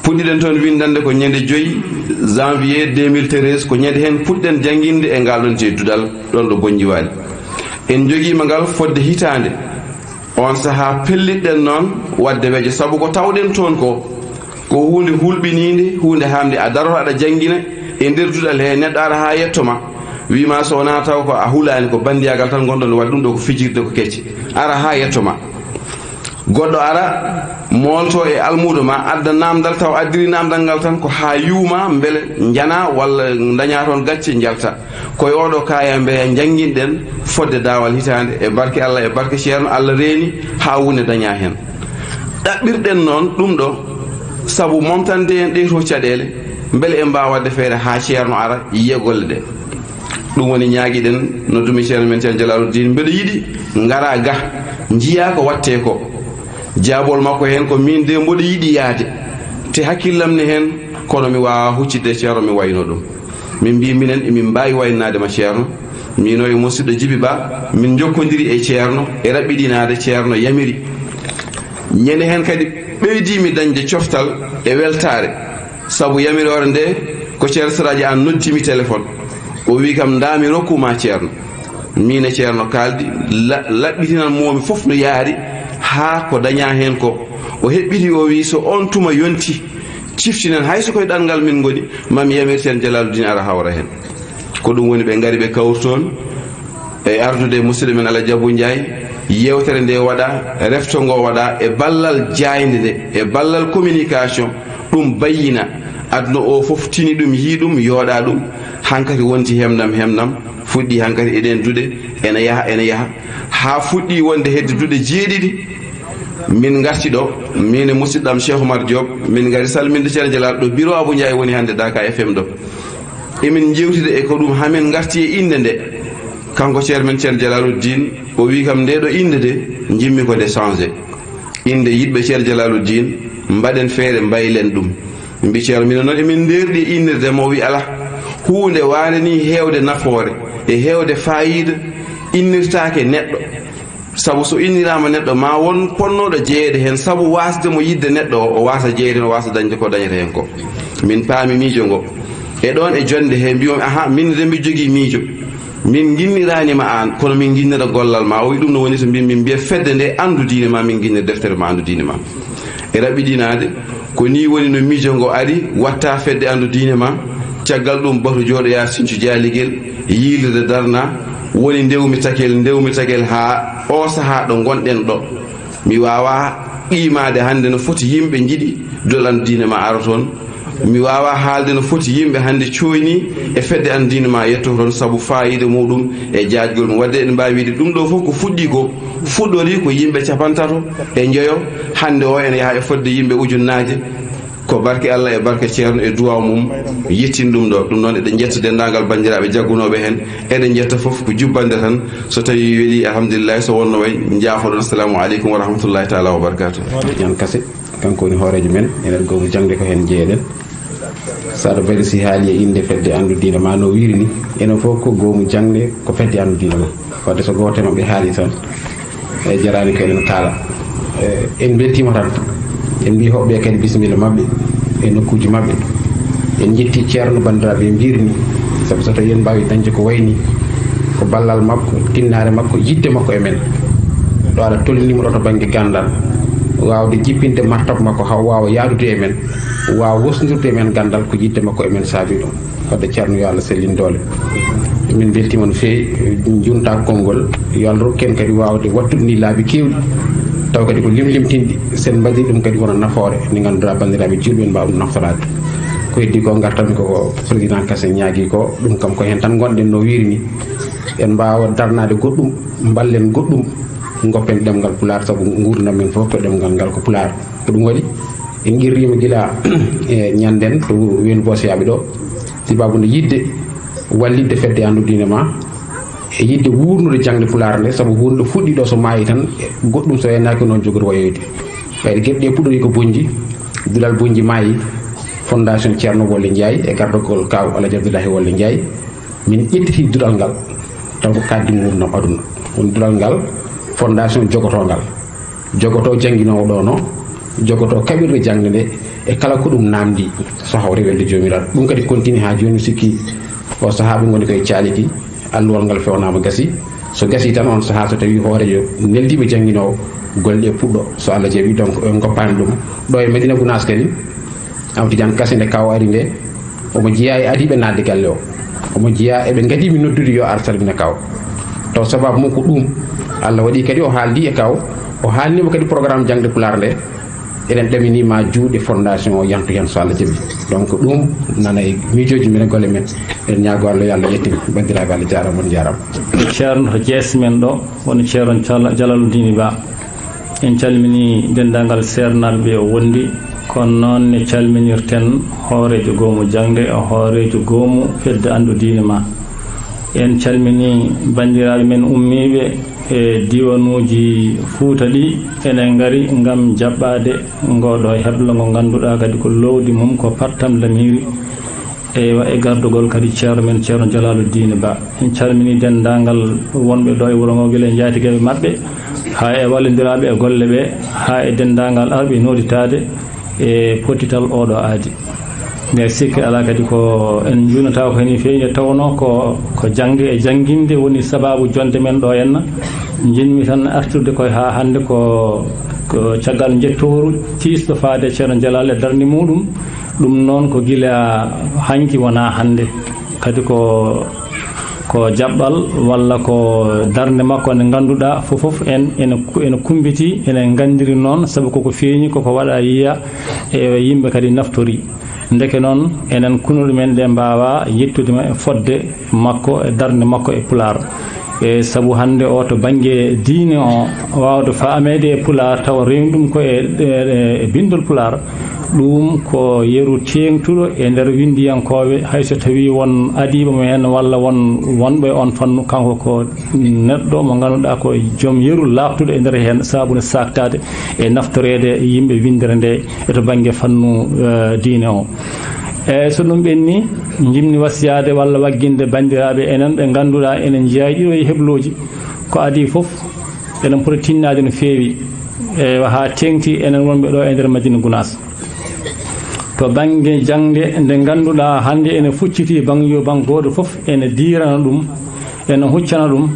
Puɗɗiɗen toon winndande ko ñande joy janvier deux mille treize, ko ñande heen puɗɗen jannginde e ngal ɗoon je duɗal ɗoon ɗo Bonnji waali. En njogiima ngal fodde hitaande. Oon sahaa pellitɗen noon waɗde wejo, sabu ko tawɗen toon ko, ko huunde hulɓiniinde, huunde haamde. A daroto aɗa janngina e nder duɗal he, neɗɗo ara haa yetto ma, wii ma so wonaa taw ko a hulaani, ko banndiyaagal tan ngonɗon waɗde, ɗum ɗo ko fijirde, ko kecce. Ara haa yetto ma. Goɗɗo ara, moolto e almuudo ma, adda naamndal, taw addiri naamndal ngal tan ko haa yuuma, mbele njana walla ndaña toon gacce, njalta. Ko e oɗo kaaya mbeya njannginɗen fodde daawal hitaande, e barke Allah, e barke Ceerno, Allah reeni haa huunde daña heen. Ɗaɓɓirɗen noon ɗum ɗo, sabu momtande en ɗee to caɗeele, mbele en mbaawa waɗde feere haa Ceerno ara, yiya golle ɗe. Ɗum woni ñaagiɗen, noddumi Ceerno men Ceerno Jalaaluddin, mbeɗo yiɗi ngara ga, njiya ko waɗtee ko. Jaabol makko heen ko miin de mboɗo yiɗi yahde, te hakkillam ne heen, kono mi waawaa huccidde Ceerno mi wayno ɗum. Min mbii minen emin mbaawi waynaade ma Ceerno. Miino e musidɗo Jibi Ba, min njokkondiri e Ceerno e raɓɓiɗinaade, Ceerno yamiri. Ñande heen kadi ɓeydiimi dañde coftal e weltaare, sabu yamiroore nde ko Ceerno Siraaji Aan noddimi téléphone. O wii kam, ndaa mi rokku ma Ceerno. Miin e Ceerno kaaldi, la-, laɓɓitinal moomi fof no yaari haa ko daña heen ko. O heɓɓiti, o wii so oon tuma yonti, ciftinen, hay so koye ɗanngal min ngoni, ma mi yamir Ceerno Jalaaluddin ara hawra heen. Ko ɗum woni ɓe ngari ɓe kawri toon e ardude e musidɗo men Alhaji Abou Ndiaye. Yeewtere nde waɗa, refto ngo waɗa e ballal jaaynde nde, e ballal communication, ɗum bayyina. Aduna o fof tini ɗum, yii ɗum, yooɗa ɗum. Hankadi wonti hemdam, hemdam, fuɗɗi hankadi eɗen duɗe, ene yaha, ene yaha, haa fuɗɗi wonde hedde duɗe jeeɗiɗi. Min ngarti ɗo, min e musidɗam Cheikh Oumar Diop, min ngari salminde Ceerno Jalal ɗo bureau Abou Ndiaye woni hannde Daka F M ɗo. Emin njeewtida e ko ɗum, haa min ngarti e innde nde. Kanko ceerno men Ceerno Jalaluddin, o wii kam, "Nde ɗo innde de, njimmi ko nde changé. Innde yiɗɓe Ceerno Jalaluddin, mbaɗen feere mbaylen ɗum." Min mbi, "Ceerno, minen noon emin ndeerɗi e innirde ma." O wii, "Alaa, huunde waande nii heewde nafoore e heewde faayiida innirtaake neɗɗo. Sabu so inniraama neɗɗo, ma won ponnooɗo jeyeede heen, sabu waasde mo yiɗde neɗɗo o, o waasa jeyeede heen, o waasa dañde ko dañata heen ko." Min paami miijo ngo. E ɗoon e jonnde he, mbiyomi, "Aha, min de mbi jogii miijo. Min nginniraani ma aan, kono min nginnira gollal ma." O wii, "Ɗum no woni to mbin min mbiya fedde nde anndu diine ma, min nginnira deftere ma anndu diine ma." E raɓɓiɗinaade, ko nii woni no miijo ngo ari, watta fedde anndu diine ma. Caggal ɗum, batu jooɗoya Sinthiou Dialigel, yiilirde darna, woni ndewmi takel, ndewmi takel haa o sahaa ɗo ngonɗen ɗo. Mi waawaa qiimaade hannde no foti yimɓe njiɗi duɗal anndu diine ma ara toon. Mi waawaa haalde no foti yimɓe hannde cooyni e fedde anndu diine ma yetto toon, sabu faayiida muuɗum e jaajgol mum. Waɗde eɗen mbaawi wiide ɗum ɗo fof ko fuɗɗi ko, fuɗɗori ko yimɓe capantato e njoyo, hannde o ene yaha e fodde yimɓe ujunnaaje. Ko barke Allah e barke ceerno e duwaaw mum yettin ɗum ɗo. Ɗum noon eɗen njetta denndaangal banndiraaɓe jaggunooɓe heen, eɗen njetta fof ko jubbannde tan. So tawii welii, alhamdulillahi, so wonno way, njaafoɗon. Assalamu aleykum wa rahmatullahi taala wa barakatuh. Jan Kase, kanko woni hooreejo men, enen goomu jaŋde ko heen njeyeɗen. So aɗa bari si haali e innde fedde anndu diine ma no wiiri ni, enen fof ko goomu jaŋde ko fedde anndu diine ma. Wadde so gooto e maɓɓe haali tan, E jaraani ko eɗen kaala. E, en mbeltiima tan. En mbii hoɓɓe kadi bisimilla maɓɓe e nokkuuji maɓɓe. En njetti Ceerno, banndiraaɓe, en mbiirni. Sabu so tawii en mbaawi dañde ko wayni, ko ballal makko, tinnaare makko, yiɗde makko e men. Ɗo Allah tolnii mo ɗo to bannge ganndal, waawde jippinde martaba makko haa o waawa yahdude e men, waawa wosndirde e men ganndal, ko yiɗde makko e men saabii ɗum. Wadde Ceerno, yo Allah sellin doole. Min mbeltiima no feewi, njunta konngol, yo Allah rokku en kadi waawde waɗtude ni laabi keewɗi, taw kadi ko limlimtinɗi, sen mbaɗi ɗum kadi wona nafoore, nde ngannduɗaa banndiraaɓe juulɓe en mbaawa ɗum naftoraade. Ko heddi ko ngartanmi ko, ko président Kassé ñaagi ko, ɗum kam ko heen tan ngonɗen no wiiri ni. En mbaawa darnaade goɗɗum, mballen goɗɗum, ngoppen ɗemngal Pulaar, sabu nguurndam men fof ko ɗemngal ngal ko Pulaar. Ko ɗum waɗi en qirriima gila e ñannden to Weendu Boosiyaaɓe ɗo, sibaabu nde yiɗde wallitde fedde Anndu Diine Ma, e yiɗde wuurnude jaŋde Pulaar nde, sabu huunde ɗo fuɗɗi ɗo so maayi tan, goɗɗum so yanaaki noon jogori wayoyde. Ɓayde geɗe ɗe puɗɗori ko Boñji, duɗal Boñji maayi, Fondation Ceerno Wolle Njaay e gardagol Kaaw Alhaji Abdullahi Wolle Njaay, min ƴettiti duɗal ngal, taw ko kaddi nguurndam aduna. Woni duɗal ngal fondation jogotongal, jogoto jannginoowo ɗo no, jogoto kaɓirɗe jaŋde nde e kala ko ɗum naamndi, so hawre welde Joomiraaɗo. Ɗum kadi continue haa jooni, sikki o sahaa ɓe ngoni koye caaliki, alluwal ngal fewnaama gasi. So gasi tan, on sahaa so tawii hooreejo neldiiɓe jannginoowo, golle ɗe puɗɗo, so Allah jaɓi. Donc, en ngoppaani ɗum ɗo e Medina Gunaas kadi. Amadou Tidiane Kassé, nde Kaaw ari nde, omo jeyaa e adiiɓe naatde galle o, omo jeyaa e ɓe ngadii mi noddude yo ar salmina Kaaw. Taw sabaabu mum ko ɗum, Allah waɗi kadi o haaldi e Kaaw, o haalniima kadi programme jaŋde Pulaar nde. Eɗen ɗaminii ma juuɗe fondation o yantu heen so Allah jaɓi. Donc ɗum nana e miijooji men e golle men. Eɗen ñaagoo Allah yo Allah yettin. Banndiraaɓe, Allah jaaraama, on njaaraama. Ceerno to Jees men ɗo, woni Ceerno Jala-, Jalaludiini Ba. En calminii denndaangal seernaaɓe ɓe o wondi, kono noon ne calminirten hooreejo goomu jaŋde e hooreejo goomu fedde Anndu Diine Ma. En calminii banndiraaɓe men ummiiɓe e diiwanuuji Fuuta ɗi ene ngari ngam jaɓɓaade ngoo ɗoo heblo ngo ngannduɗaa kadi ko loowdi mum ko pattam lamiiri. Eywa, e gardugol kadi ceerno men, Ceerno Jalaalu Diine Ba. En calminii denndaangal wonɓe ɗo e wuro ngo, gila e njaatigeeɓe maɓɓe, haa e wallondiraaɓe e golle ɓe, haa e denndaangal arɓe nodditaade e pottital oo ɗoo aadi. Nde sikke alaa kadi ko en njuunataa ko heen feewi, nde tawnoo ko, ko jaŋde e jannginde woni sabaabu jonnde men ɗo henna. Njiɗmi tan artirde koye haa hannde ko, ko caggal njettooru tiisɗo faade Ceerno Jalaal e darnde muɗum. Ɗum noon ko gila hanki wonaa hannde. Kadi ko, ko jaɓɓal walla ko darnde makko nde ngannduɗaa fof fof en ene ku-, ene kumbitii, ene nganndiri noon, sabu koko feeñi, koko waɗa yiya e yimɓe kadi naftori. Ndeke noon, enen kunuɗe men ɗe mbaawaa yettude ma e fodde makko e darnde makko e Pulaar. E sabu hannde o to bannge diine o, waawde faameede e Pulaar tawa rewni ɗum ko e, e, e binndol Pulaar, ɗum ko yeru teeŋtuɗo e nder winndiyankooɓe, hay so tawii won adiiɓe mo heen walla won wonɓe e oon fannu, kanko ko neɗɗo mo ngannduɗaa ko joom yeru laaɓtuɗo e nder heen, sabu ne saaktaade e naftoreede yimɓe winndere nde e to bannge fannu, eh, diine o. Eeyi, so ɗum ɓenni, njimmi wasiyaade walla wagginde banndiraaɓe enen ɓe ngannduɗaa ene njeyaa e ɗiɗo e heblooji. Ko adii fof, eɗen poti tinnaade no feewi, eewa, haa teeŋti enen wonɓe ɗo e nder Madina Gunaas. To bannge jaŋde nde ngannduɗaa hannde ene fucciti, bannge yo bannge gooto fof ene diirana ɗum, ene huccana ɗum.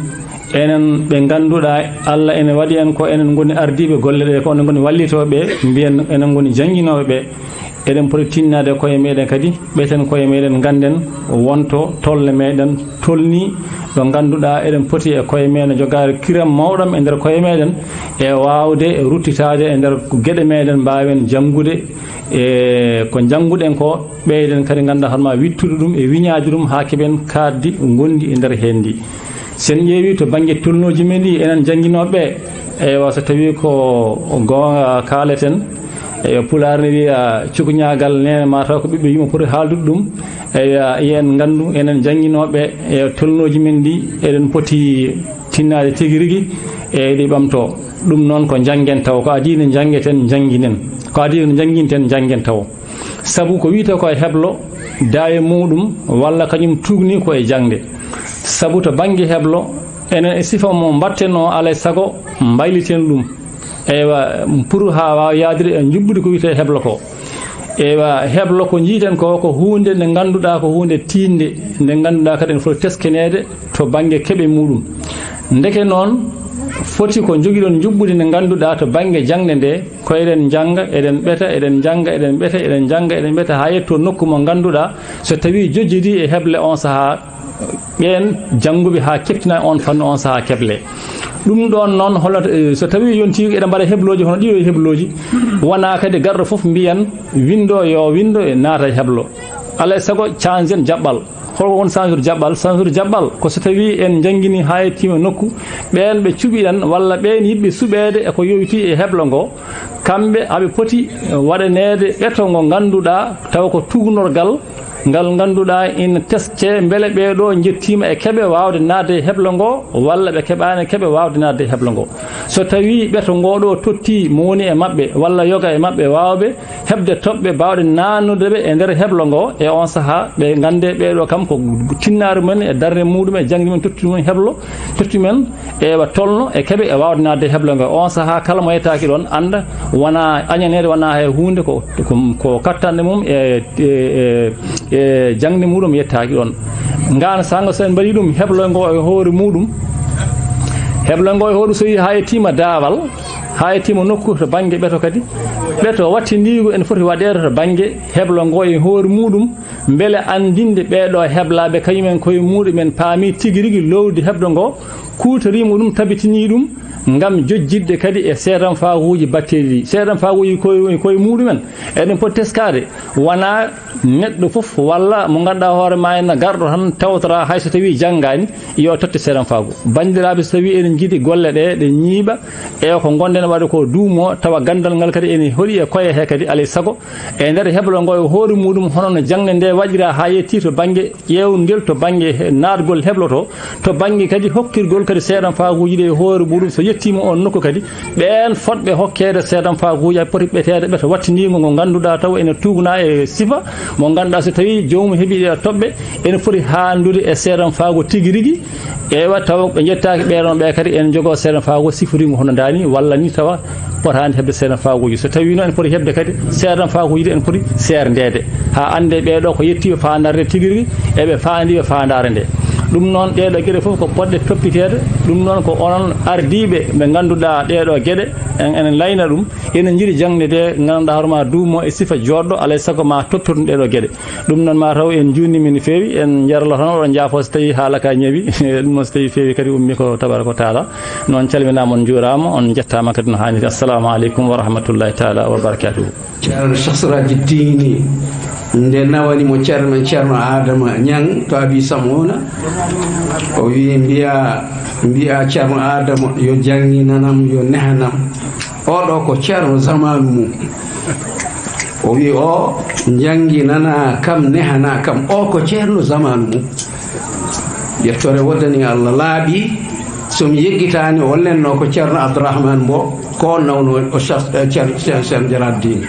Enen ɓe ngannduɗaa Allah ene waɗi en ko enen ngoni ardiiɓe golle ɗe, ko enen ngoni wallitooɓe, mbiyen enen ngoni jannginooɓe ɓe. Eɗen poti tinnaade koye meɗen kadi, ɓeyten koye meɗen, ngannden wonto tolle meɗen tolni, ɗo ngannduɗaa eɗen poti e koye meɗen jogaade kiram mawɗam e nder koye meɗen, e waawde ruttitaade e nder geɗe meɗen, mbaawen janngude e ko njannguɗen ko, ɓeyden kadi ngannduɗaa hono ma wittude ɗum e wiñaade ɗum haa keɓen kaaddi ngonndi e nder heen ndi. So en ƴeewii to bannge tolnooji men ɗi, enen jannginooɓe ɓe, eywa, so tawii ko goonga kaaleten, eywa, Pulaar ne wiya cukuñaagal neene, mataw ko ɓiɓɓe yumma poti haaldude ɗum. Eywa, yo en nganndu, enen jannginooɓe ɓe, e tolnooji men ɗi, eɗen poti tinnaade tigi rigi, e ɗi ɓamtoo. Ɗum noon ko njanngen tawo, ko adii ne njanngeten, njannginen. Ko adii ne njannginten, njannguen tawo. Sabu ko wiyetee ko e heblo, daawe muɗum walla kañum tuugni ko e jaŋde. Sabu to bannge heblo, Enen e sifa mo mbaɗten o, alay sago mbayliten ɗum. Eywa, pour haa waawa yaadude e njuɓɓudi ko wiyetee heblo ko. Eywa, heblo ko njiiten ko, ko huunde nde ngannduɗaa ko huunde tiiɗnde, nde ngannduɗaa kadi ene foti teskineede to bannge keɓe muɗum. Ndeke noon, foti ko njogiɗon njuɓɓudi nde ngannduɗaa to bannge jaŋde nde, ko eɗen njannga, eɗen ɓeta, eɗen njannga, eɗen ɓeta, eɗen njannga, eɗen ɓeta, haa yetto nokku mo ngannduɗaa, so tawii jojjidii e heble on sahaa, ɓeen jannguɓe haa keɓtina on fannu on sahaa keble. Ɗum ɗoon noon, hollata, eh, so tawii yontii eɗen mbaɗa heblooji, hono ɗiɗo e heblooji, wonaa kadi garɗo fof mbiyan winndo yo winndo e naata e heblo. Alaa e sago, canjen jaɓɓal. Holko woni sansude jaɓɓal? Sansude jaɓɓal ko so tawii en njanngini haa yettiima nokku, ɓeen ɓe cuɓiɗen walla ɓeen yiɗɓe suɓeede e ko yowitii e heblo ngo, kamɓe aɓe poti waɗaneede ɓeto ngo ngannduɗaa tawa ko tuugnorgal ngal ngannduɗaa ina teskee mbele ɓee ɗoo njettiima e keɓe waawde naatde e heblo ngo walla ɓe keɓaani keɓe waawde naatde e heblo ngo. So tawii ɓeto ngoo ɗoo tottii mo woni e maɓɓe walla yoga e maɓɓe waawɓe heɓde toɓɓe baawɗe naatnude ɓe e nder heblo ngo, e on sahaa ɓe nganndee ɓee ɗoo kam ko tinnaare mumen e darnde muɗum e jaŋde mumen totti mumen heblo, totti men ewa tolno e keɓe e waawde naatde e heblo ngo. On sahaa kala mo yettaaki ɗoon annda wonaa añaneede, wonaa hay huunde, ko, ko, ko kattanɗe mum e, e, e, e jaŋde muɗum yettaaki ɗoon. Ngaan saanga so en mbaɗii ɗum heblo ngo e hoore muɗum, heblo ngo e hoore so yii haa yettiima daawal, haa yettiima nokku to bannge ɓeto kadi, ɓeto wattindiigu ene foti waɗeede to bannge heblo ngo e hoore muɗum, mbele anndinde ɓee ɗoo heblaaɓe kañumen koye muɗumen paami tigi rigi loowdi heblo ngo, kuutoriima ɗum, tabitinii ɗum ngam jojjitde kadi e seedanfaaguuji batteeɗi ɗi. Seedanfaaguuji koye, koye muɗumen, eɗen poti teskaade, wonaa neɗɗo fof walla mo ngannduɗaa hoore maa ena garɗo tan tawtoraa hay so tawii janngaani, yo totte seedanfaagu. Banndiraaɓe, so tawii eɗen njiɗi golle ɗe, ɗe ñiiɓa, e ko ngonɗen waɗde ko duumo, tawa ganndal ngal kadi ene hoɗi e koye he kadi, alay sago, e nder heblo ngo e hoore muɗum, hono no jaŋde nde waɗiraa haa yettii to bannge ƴeewngel, to bannge he-, naatgol heblo to, to bannge kadi hokkirgol kadi seedanfaaguuji ɗi e hoore muɗum, so yettiima oon nokku kadi, ɓeen fotɓe hokkeede seedanfaaguuji, aɓe poti ɓeteede ɓeto wattindiingo ngo ngannduɗaa taw ene tuugnaa e sifa mo ngannduɗaa so tawii joomum heɓii ɗee toɓɓe, ene foti haandude e seedanfaagu tigi rigi. Ewa, tawa ɓe njettaaki ɓee ɗoon ɓee kadi, en njogoo seedanfaagu siforiingu hono ndaani, walla ni tawa potaani heɓde seedanfaaguuji. So tawii noon en poti heɓde kadi seedanfaaguuji ɗi, en poti seerndeede haa anndee ɓee ɗoo ko yettiiɓe faandaare tigi rigi, eɓe faandiiɓe faandaare nde. Ɗum noon, ɗee ɗoo geɗe fof ko potɗe toppiteede. Ɗum noon, ko onon ardiiɓe ɓe ngannduɗaa ɗee ɗoo geɗe, en, en layna ɗum. Ene njiɗi jaŋde nde ngannduɗaa hoore maa duumo e sifa jooɗɗo, alay sago ma tottirɗum ɗee ɗoo geɗe. Ɗum noon, ma taw en njuutniima no feewi, en njarlo tan, oɗon njaafoo so tawii haala ka ñawi. Ɗum noon, so tawii feewi kadi, ummi ko tabaraka wa taala. Noon calminaama, on njuuraama, on njettaama kadi no haaniri. Assalamu aleykum wa rahmatullahi taala wa barakatuhu. Ceerno Cheikh Siraji Dini, nde nawani mo ceerno men Ceerno Adama Ñang to Abi Samuna, o wi mbiya, mbiya Ceerno Adama yo jannginanam, yo nehanam. Oɗo ko ceerno zamanu mum. O wi o jannginana kam, nehana kam. O ko ceerno zamanu mum. Yettore woodani Allah, laaɓi. So mi yeggitaani, o lennoo ko Ceerno Abdourahmane Mbow, ko on nawno o Cheikh, eh, Ceerno, Ceerno, Ceerno Jalal Dine.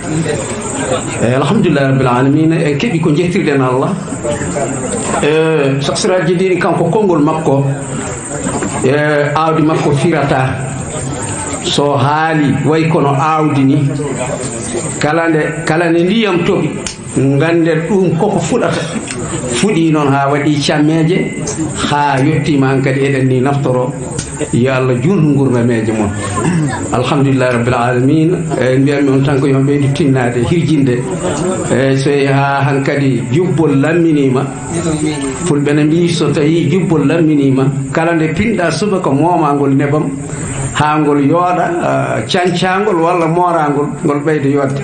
Eh, alhamdulillahi rabbil alamina, en keɓi ko njettirɗen Allah. Eh, Cheikh Siraji Dine, kanko konngol makko, eh, aawdi makko firata. So haali, way kono aawdi ni. Kala nde, kala nde ndiyam toɓi, ngannden ɗum koko fuɗata. Fuɗii noon haa waɗi cammeeje, haa yettiima hankadi eɗen ni naftoro. Yo Allah juutnu ngurndameeje mon. Alhamdulillahi rabbil alamin. E, mbiyatmi on tan ko yo on ɓeydu tinnaade, hirjinde. E, so haa hankadi jubbol lamminiima. Fulɓe ne mbiyi so tawii jubbol lamminiima, kala nde pinɗa subaka moomangol nebam, haa ngol yooɗa, ah, cancangol walla moorangol, ngol ɓeyda yodde.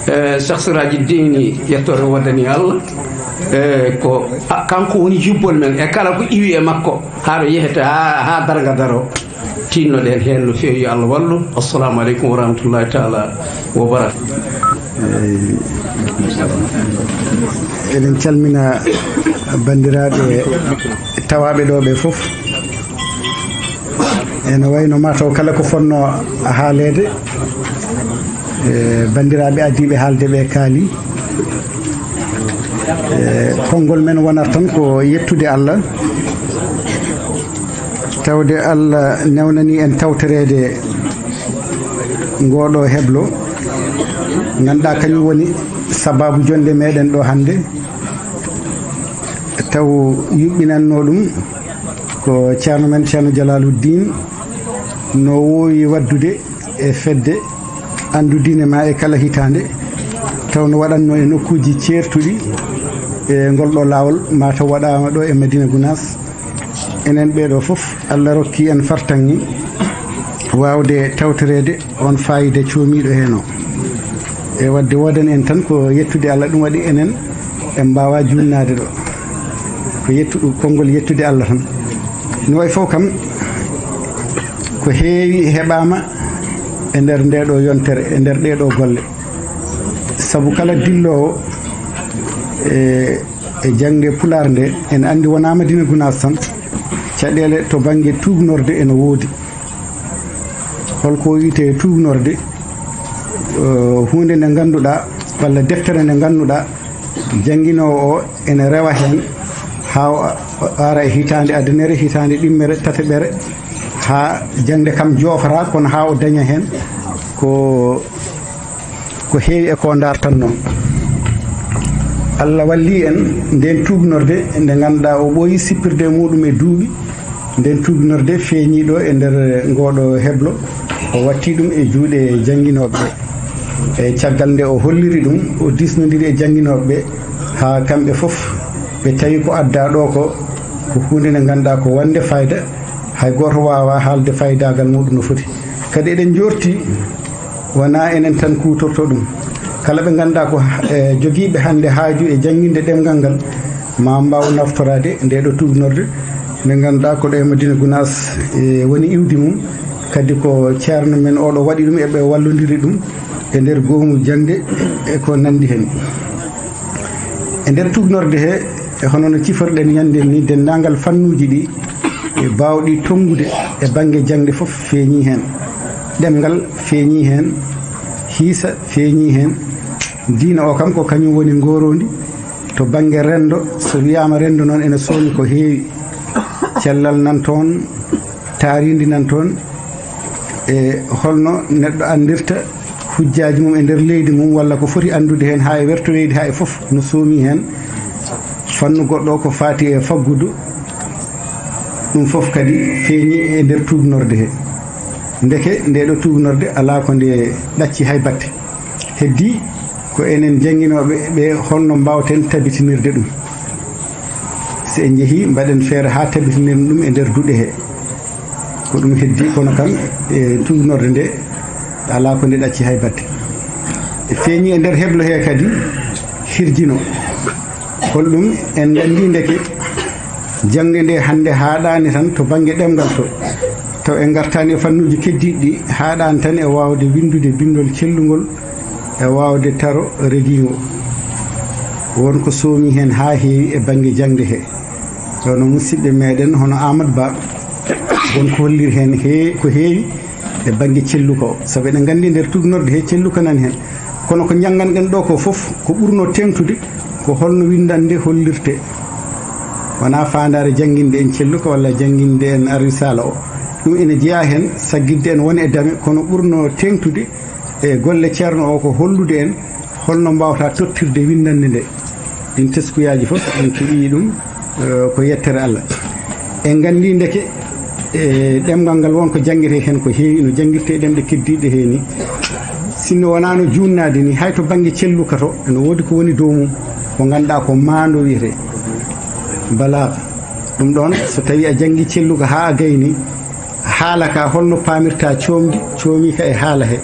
E, Cheikh Siraji Dini, yettore woodani Allah. E, ko, a, kanko woni jubbol men, e kala ko iwi e makko, haa ɗo yehete, haa, haa darga daro. Tinnoɗen heen no feewi, yo Allah wallu. Assalamu aleykum wa rahmatullahi taala wa barakatuh. Eey. Eɗen calmina banndiraaɓe tawaaɓe ɗo ɓe fof. Ene wayno mataw kala ko fotnoo haaleede, e, banndiraaɓe addiiɓe haalde ɓe kaali. E, konngol men wonata tan ko yettude Allah. Tawde Allah newnani en tawtoreede ngooɗo heblo, ngannduɗaa kañum woni sababu jonnde meɗen ɗo hannde. Taw yuɓɓinannoo ɗum ko Ceerno men, Ceerno Jalaaluddin, no woowi waɗdude e fedde anndu diine ma e kala hitaande, taw no waɗatnoo e nokkuuji ceertuɗi e ngol ɗo laawol, ma taw waɗaama ɗo e Madina Gunaas. Enen ɓeeɗo fof, Allah rokki en fartaŋŋe waawde tawtoreede on faayiida coomiiɗo heen o. E waɗde woodan en tan ko yettude Allah, ɗum waɗi enen en mbaawaa juunnaade ɗo. Ko yettu-, konngol yettude Allah tan. No wayi fof kam, ko heewi heɓaama e nder ndeeɗo yontere, e nder ɗeeɗo golle. Sabu kala dilloowo e, e jaŋde Pulaar nde, en anndi wonaa Madina Gunaas tan, caɗeele to bannge tuugnorde ene woodi. Holko wiyetee tuugnorde? Eh, huunde nde ngannduɗaa, walla deftere nde ngannduɗaa, jannginoowo o ene rewa heen haa o ara e hitaande adanere, hitaande ɗimmere, tataɓere, haa jaŋde kam joofata, kono haa o daña heen ko, ko heewi e ko o dartanno. Allah walli en nden tuugnorde nde ngannduɗaa o ɓooyi sippirde e muɗum e duuɓi. Nden tuugnorde feeñii ɗo e nder ngooɗo heblo, o watti ɗum e juuɗe jannginooɓe ɓe. E caggal nde o holliri ɗum, o diisnondiri e jannginooɓe ɓe, haa kamɓe fof ɓe tawi ko addaa ɗo ko, ko huunde nde ngannduɗaa ko wonde fayda, hay gooto waawaa haalde faydaagal muɗum no foti. Kadi eɗen njoorti wonaa enen tan kuutorto ɗum. Kala ɓe ngannduɗaa ko, eh, jogiiɓe hannde haaju e jannginde ɗemngal ngal, ma mbaaw naftoraade ndee ɗo tuugnorde. Nde ngannduɗaa ko ɗo e Madina Gunaas, eh, woni iwdi mum. Kadi ko ceerno men oɗo waɗi ɗum, e ɓe wallondiri ɗum e nder goomu jaŋde e ko nanndi heen. E nder tuugnorde he, e hono no ciforɗen ñande ni, denndaangal fannuuji ɗi e baawɗi tonngude e bannge jaŋde fof feeñii heen. Ɗemngal feeñii heen, hiisa feeñii heen. Diina o kam ko kañum woni ngooroondi to bannge renndo. So wiyaama renndo noon ene soomi ko heewi. Cellal nan toon, taarindi nan toon, e holno neɗɗo anndirta hujjaaji mum e nder leydi mum, walla ko foti anndude heen haa e wertoreedi haa e fof no soomi heen. Fannu goɗɗo ko faati e faggudu, ɗum fof kadi feeñi e nder tuugnorde he. Ndeke ndee ɗo tuugnorde alaa ko nde ɗacci hay batte. Heddii ko enen jannginooɓe ɓe, holno mbaawten tabitinirde ɗum. So en njehii, mbaɗen feere haa tabitinen ɗum e nder duɗe he. Ko ɗum heddii, kono kam e tuugnorde nde alaa ko nde ɗacci hay batte. E feeñi e nder heblo he kadi hirjino. Holɗum? En nganndi ndeke jaŋde nde hannde haaɗaani tan to bannge ɗemngal to, taw en ngartaani e fannuuji keddiiɗi ɗi, haaɗaani tan e waawde winndude binndol cellungol e waawde taro regiingo. Won ko soomi heen haa heewi e bannge jaŋde he. Kono musidɓe meɗen hono Aamadu Ba, won ko holliri heen he-, ko heewi e bannge celluka o. Sabu eɗen nganndi nder tuugnorde he celluka nani heen. Kono ko njannganɗen ɗo ko fof, ko ɓurnoo teeŋtude ko holno winndannde hollirtee. Wonaa faandaare jannginde en celluka walla jannginde en ar-risaala o. Ɗum ene jeyaa heen saggitde en won e dame, kono ɓurnoo teeŋtude e golle ceerno o ko hollude en holno mbaawta tottirde winndannde nde. Ɗin teskuyaaji fof en keɓii ɗum, eh, ko yettere Allah. En nganndi ndeke, eh, ɗemngal ngal won ko janngiree heen ko heewi, no janngirtee ɗemɗe keddiiɗe hee ni. Sinno wonaa no juunnaade ni, hay to bannge celluka to, ene woodi ko woni dow mum, ko ngannduɗaa ko maando wiyetee balaaga. Ɗum ɗoon, so tawii a janngi celluka haa a gayni, haala ka holno paamirta coomdi, coomi ka e haala he,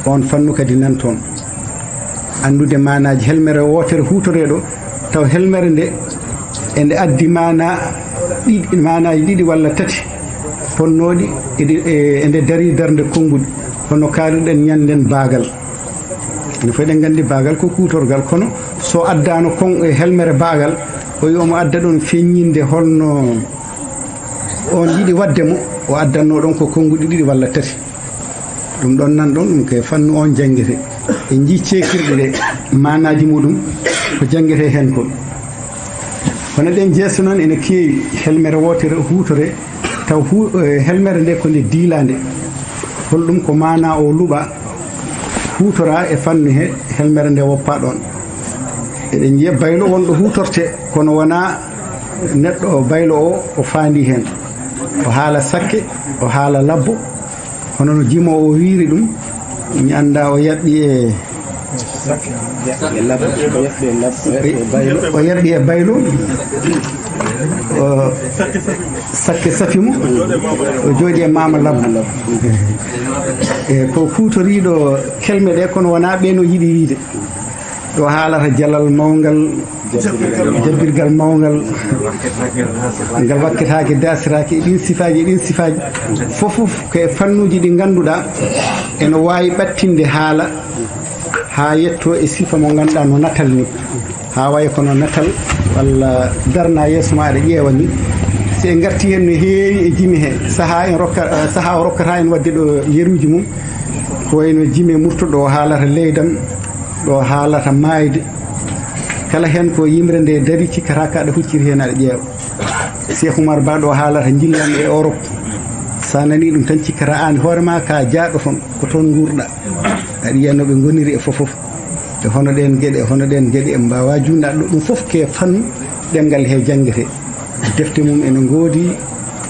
on fannu kadi nan toon. Anndude maanaaji helmere wootere huutoreeɗo, taw helmere nde ende addi maana ɗiɗi, maanaaji ɗiɗi walla tati, fonnooɗi e ɗi-, e, ende darii darnde konnguɗi, hono kaalirɗen ñannden baagal. Ene fof eɗen nganndi baagal ko kuutorgal, kono so addaano kon e helmere baagal, o wi omo adda ɗon feññinde holno on yiɗi waɗde mo, o addanno ɗon ko konnguɗi ɗiɗi walla tati. Ɗum ɗon nan ɗon, ɗum ko e fannu on janngete. En njii ceekirɗe ɗe, maanaaji muɗum, ko janngete heen ko. Kono ɗen jeeso noon ene keewi, helmere wootere huutore, Taw hu-, eh, helmere nde ko nde diilaande. Holɗum ko maanaa o luɓa, huutora e fannu he helmere nde woppa ɗoon. Eɗen njiya baylo wonɗo huutorte, kono wonaa neɗɗo o baylo o, o faandi heen. O haala sakke, o haala labbo, hono no jimo o wiiri ɗum, mi anndaa o yaɓɓi e o yaɓɓi e baylo, o sakke safi mum, o jooɗi e maama labbo. E ko kuutoriiɗo kelme ɗe, kono wonaa ɓe no yiɗi wiide. Ɗo haalata jalal mawngal, jabbirgal mawngal, ngal wakketaake, dasiraake e ɗin sifaaji, e ɗin sifaaji. Fof fof ko e fannuuji ɗi ngannduɗaa ene waawi ɓattinde haala haa yetto e sifa mo ngannduɗaa no natal ni, haa wayi kono natal walla darna yeeso ma aɗa ƴeewa ni. Si en ngarti heen no heewi e jimi he, sahaa en rokka, sahaa o rokkata en waɗde ɗo yeruuji mum, ko wayno jimi murtuɗo o haalata leydam, ɗo haalata maayde. Kala heen ko yimre nde dari, cikkata ka aɗa hucciri heen aɗa ƴeewa. Cheikh Oumar Ba ɗo haalata njillam e Europe. Sa nani ɗum tan cikkata aan hoore ma ka jaaɗo toon, ko toon nguurɗa. Aɗa yiya no ɓe ngoniri e fof fof. E hono ɗeen geɗe, e hono ɗeen geɗe en mbaawa juunnaade ɗum fof ke fannu ɗemngal he janngete. Defte mum ene ngoodi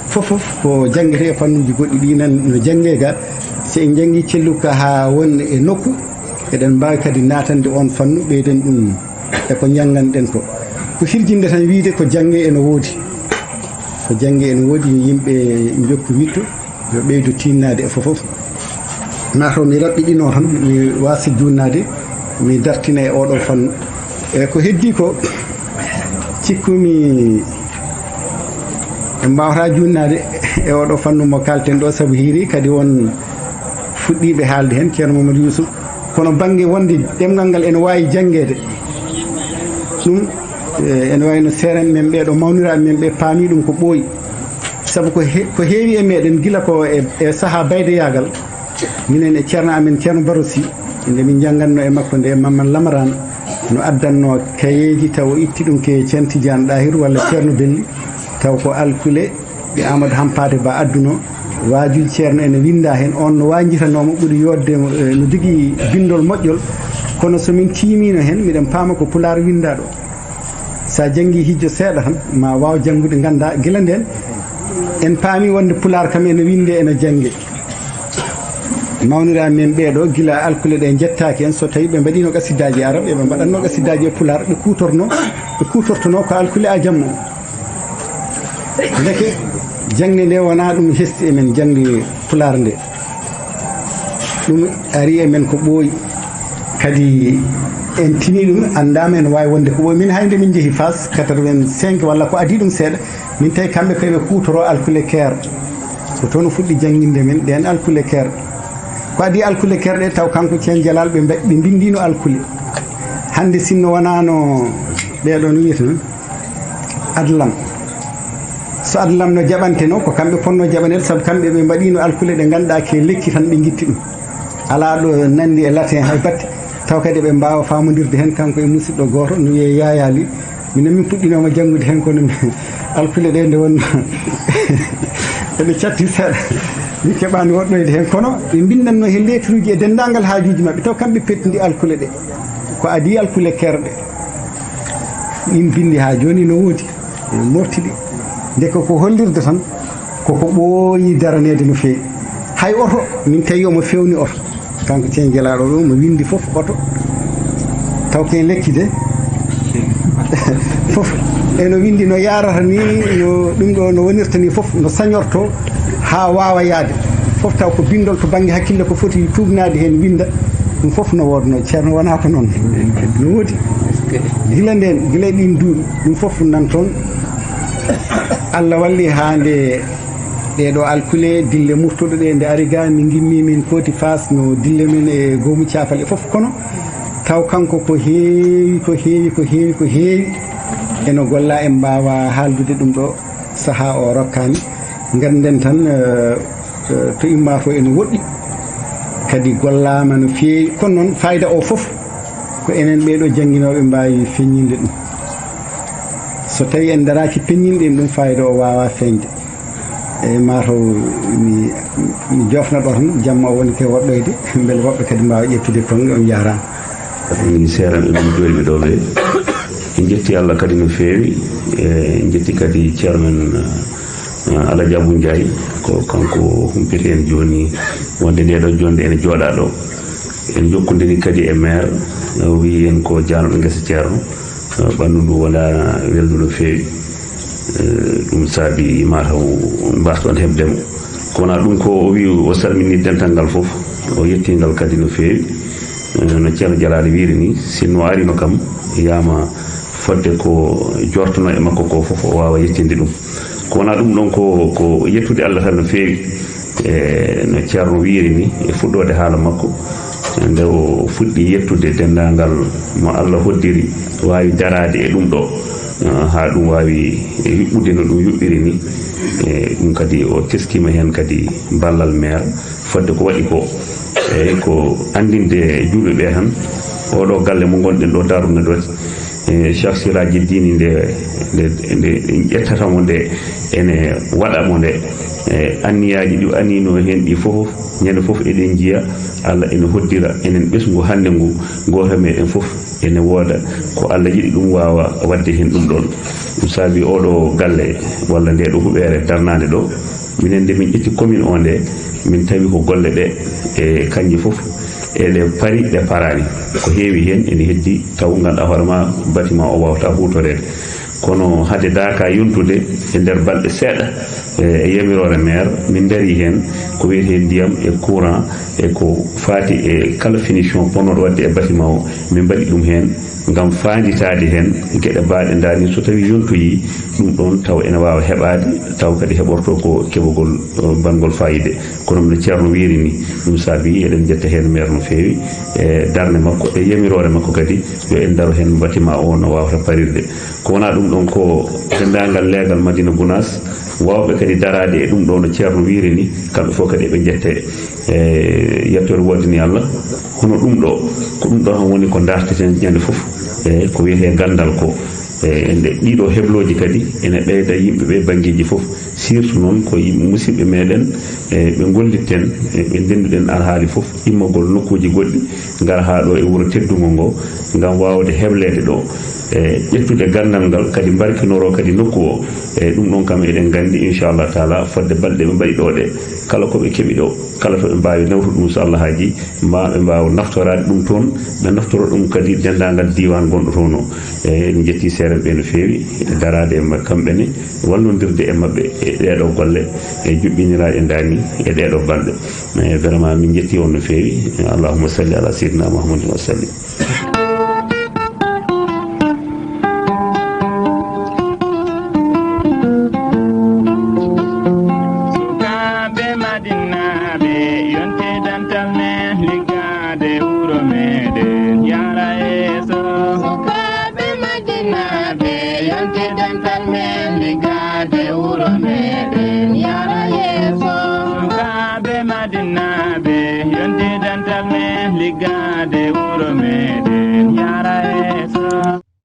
fof fof ko janngete e fannuuji goɗɗi ɗi nan no janngee ga. So en njanngi celluka haa won e nokku, eɗen mbaawi kadi naatande oon fannu, ɓeyden ɗum e ko njannganɗen ko. Ko hirjinde tan wiyde ko jannge ene woodi. Ko jannge ene woodi, yo yimɓe njokku witto, yo ɓeydu tiinnaade e fof fof. Maa taw mi raɓɓiɗino tan, mi waasa juunnaade, mi dartina e oɗo fannu. E ko heddi ko, cikkumi en mbaawata juunnaade e oɗo fannu mo kalten ɗo, sabu hiiri kadi won fuɗɗiiɓe haalde heen, Ceerno Mamadou Youssouf. Kono bannge wonde ɗemngal ngal ene waawi janngeede, ɗum, eh, ene wayi no seeren men ɓee ɗo, mawniraaɓe men ɓe paami ɗum ko ɓooyi. Sabu ko he-, ko heewi e meɗen gila ko e, e sahaa baydeyaagal, minen e ceerno amen, Ceerno Baro Sy, nde min njanngatno e makko nde, Mamman Lamarana no addanno kayeeji, taw o itti ɗum ke Ceerno Tidiane Ɗahiru walla Ceerno Belli, taw ko alkule ɗe Amadou Hampate Ba adduno, waajuuji ceerno ene winnda heen, oon no waajitanooma ɓuri yooɗde, eh, no jogii binndol moƴƴol, kono so min tiimiino heen, miɗen paama ko pulaar winnda ɗo. So a janngii hijjo seeɗa tan, ma waaw janngude, ngannda gila ndeen en paami wonde pulaar kam ene winndee, ene janngee. Mawniraaɓe men ɓee ɗo, gila alkule ɗe njettaaki en, so tawii ɓe mbaɗiino qasidaaji arab, eɓe mbaɗatno qasidaaji e pulaar, ɓe kuutorno, ɓe kuutortono ko alkule ajam o. Ndeke jaŋde nde wonaa ɗum hesti e men, jaŋde pulaar nde. Ɗum ari e men ko ɓooyi. Kadi en tini ɗum, anndaama ene waawi wonde ko ɓooyi. Min hay nde min njehi Faas quatre-vingt-cinq walla ko adii ɗum seeɗa, min tawi kamɓe ko eɓe kuutoroo alkule keer. Ko toon o fuɗɗi jannginde men ɗeen alkule keer. Ko adii alkule keer ɗe, taw kanko Ceen Jalaal ɓe mba-, ɓe mbinndiino alkule. Hannde sinno wonaano ɓee ɗoon wiyata non adlam. So adlam no jaɓanteno, ko kamɓe potno jaɓaneede, sabu kamɓe ɓe mbaɗiino alkule ɗe ngannduɗaa ke lekki tan ɓe ngitti ɗum. Alaa ɗo nanndi e latin hay batte, taw kadi ɓe mbaawa faamondirde heen kanko e musidɗo gooto, no wiyee Yaayaa Li. Minen min puɗɗinooma janngude heen, kono mi, alkule ɗe nde wonno eɗe catti seeɗa. Mi keɓaani woɗɗoyde heen, kono ɓe mbinndanno heen leeturuuji e denndaangal haajuuji maɓɓe, taw kamɓe pettindi alkule ɗe. Ko adii alkule keerɗe. Ɗin binndi haa jooni no woodi, e morti ɗi. Ndeke ko hollirde tan, koko ɓooyi daraneede no feewi. Hay oto, min tawi omo fewni oto. Kanko Ceen Gelaaɗo ɗo, mo winndi fof oto. Taw ke lekki de. Fof eno winndi no yaarata ni, no ɗum ɗo no wonirta ni fof, no sañorto haa waawa yaade. Fof taw ko binndol to bannge hakkille ko foti tuugnaade heen winnda. Ɗum fof no woodnoo, Ceerno, wonaa ko noon. No woodi. Gila ndeen, gila e ɗiin duuɓi, ɗum fof nan toon. Allah walli haa nde ɗee ɗoo alkule, dille murtuɗo ɗe, nde ari ga, min ngimmi min kooti Faas no dille men e goomu caafal e fof. Kono taw kanko ko heewi, ko heewi, ko heewi, ko heewi. Eno golla, en mbaawa haaldude ɗum ɗo, sahaa o rokkaani. Ngannden tan, eh, eh, to immaa fof ene woɗɗi. Kadi gollaama no feewi. Kono noon, fayda o fof ko enen ɓee ɗoo jannginooɓe mbaawi feññinde ɗum. So tawii en daraaki peññinde en ɗum, fayda o waawaa feeñde. Eyi, mataw mi mi jofna ɗo tan, jamma o woni ke woɗɗoyde, mbele woɓɓe kadi mbaawa ƴettude konge. On njaaraama. Min seeran e ɗum jooɗiiɓe ɗo ɓe. En njetti Allah kadi no feewi, e en njetti kadi ceerno men, eh, Alhaji Abou Ndiaye, ko kanko humpiti en jooni wonde nde ɗo jonde ene jooɗa ɗo. En jokkondiri kadi e maire, o wiyi en ko jaanoɗo ngesa ceerno, eh, ɓanndu ndu wona welndu no feewi. Eh, ɗum saabi mataw mbasɗon heɓde mo. Ko wona ɗum ko o wi o salmini dental ngal fof, o yetti ngal kadi no feewi. Eh, no ceerno Jalaali wiiri ni, sinno arino kam, yama fodde ko jortono e makko ko fof, o waawa yettinde ɗum. Ko wona ɗum ɗon ko, ko yettude Allah tan no feewi. E no ceerno wiiri ni, e fuɗɗoode haala makko, nde o fuɗɗi yettude denndaangal mo Allah hoddiri, waawi daraade e ɗum ɗo, eh, haa ɗum waawi yuɓɓude no ɗum yuɓɓiri ni. E ɗum kadi o teskiima heen kadi ballal maire, fodde ko waɗi ko. Eyi, ko anndinde juulɓe ɓe tan, oɗo galle mo ngonɗen ɗo, Daaru Nadwat, e Cheikh Siraji Dini nde, nde, nde ƴettata mo nde, ene waɗa mo nde. E anniyaaji ɗi o anniyno heen ɗi fof, ñande fof eɗen njiya Allah ene hoddira enen ɓesngu hannde ngu, gooto e meɗen fof ene wooda ko Allah yiɗi ɗum waawa waɗde heen ɗum ɗoon. Ɗum saabi oɗo galle walla nde ɗo huɓeere darnaande ɗo, minen nde min ƴetti commune o nde, min tawi ko golle ɗe e kañƴe fof eɗe pari, ɗe paraani. Ko heewi heen ene heddi taw ngannduɗaa hoore ma bâtiment o waawata huutoreede. Kono hade daaka yontude e nder balɗe seeɗa, e, e yamiroore maire, min ndarii heen ko wiyetee ndiyam e courant e ko faati e kala finition potnooɗo waɗde e bâtiment o, min mbaɗi ɗum heen ngam faanditaade heen geɗe mbaaɗe ndaani, so tawii yontoyii ɗum ɗoon taw ene waawa heɓaade, taw kadi heɓorto ko keɓogol, eh, bangol faayiida. Kono no ceerno wiiri ni, ɗum saabi eɗen njetta heen maire no feewi e darnde makko e yamiroore makko kadi, yo en ndaro heen bâtiment o no waawata parirde. Ko wona ɗum ɗoon ko denndaangal leegal Madina Gunaas, waawɓe kadi daraade e ɗum ɗo no ceerno wiiri ni, kamɓe fof kadi eɓe njette. E yettoore woodani Allah, hono ɗum ɗo, ko ɗum ɗo tan woni ko ndarteten ñande fof, e ko wiyetee ganndal ko. E nde ɗiɗo heblooji kadi ene ɓeyda yimɓe ɓe banngeeji fof, surtout noon ko yimɓe musidɓe meɗen, e ɓe ngollitten, e ɓe ndennduɗen alhaali fof, immagol nokkuuji goɗɗi, ngara haa ɗo e wuro teddungo ngo, ngam waawde hebleede ɗo, e ƴettude ganndal ngal, kadi mbarkinoro kadi nokku o. E ɗum ɗon kam eɗen nganndi, inchallah taala, fodde balɗe ɓe mbaɗi ɗo ɗe, kala ko ɓe keɓi ɗo, kala to ɓe mbaawi nawtude ɗum, so Allah haajii, ma ɓe mbaawa naftoraade ɗum toon, ɓe naftoro ɗum kadi denndaangal diiwaan gonɗo toon o. E en njetti seerenɓe no feewi, e daraade e maɓɓe kamɓe ne, wallondirde e maɓɓe e ɗeeɗo golle, e juɓɓiniraaɗe ndaani e ɗeeɗo balɗe. E vraiment min njetti on no feewi. Allahumma salli ala sayyidina Muhammadin wa sallim. Sukaaɓe Madinaaɓe, yonte dental men, liggaade wuro meɗen, yaara yeeso. Sukaaɓe Madinaaɓe.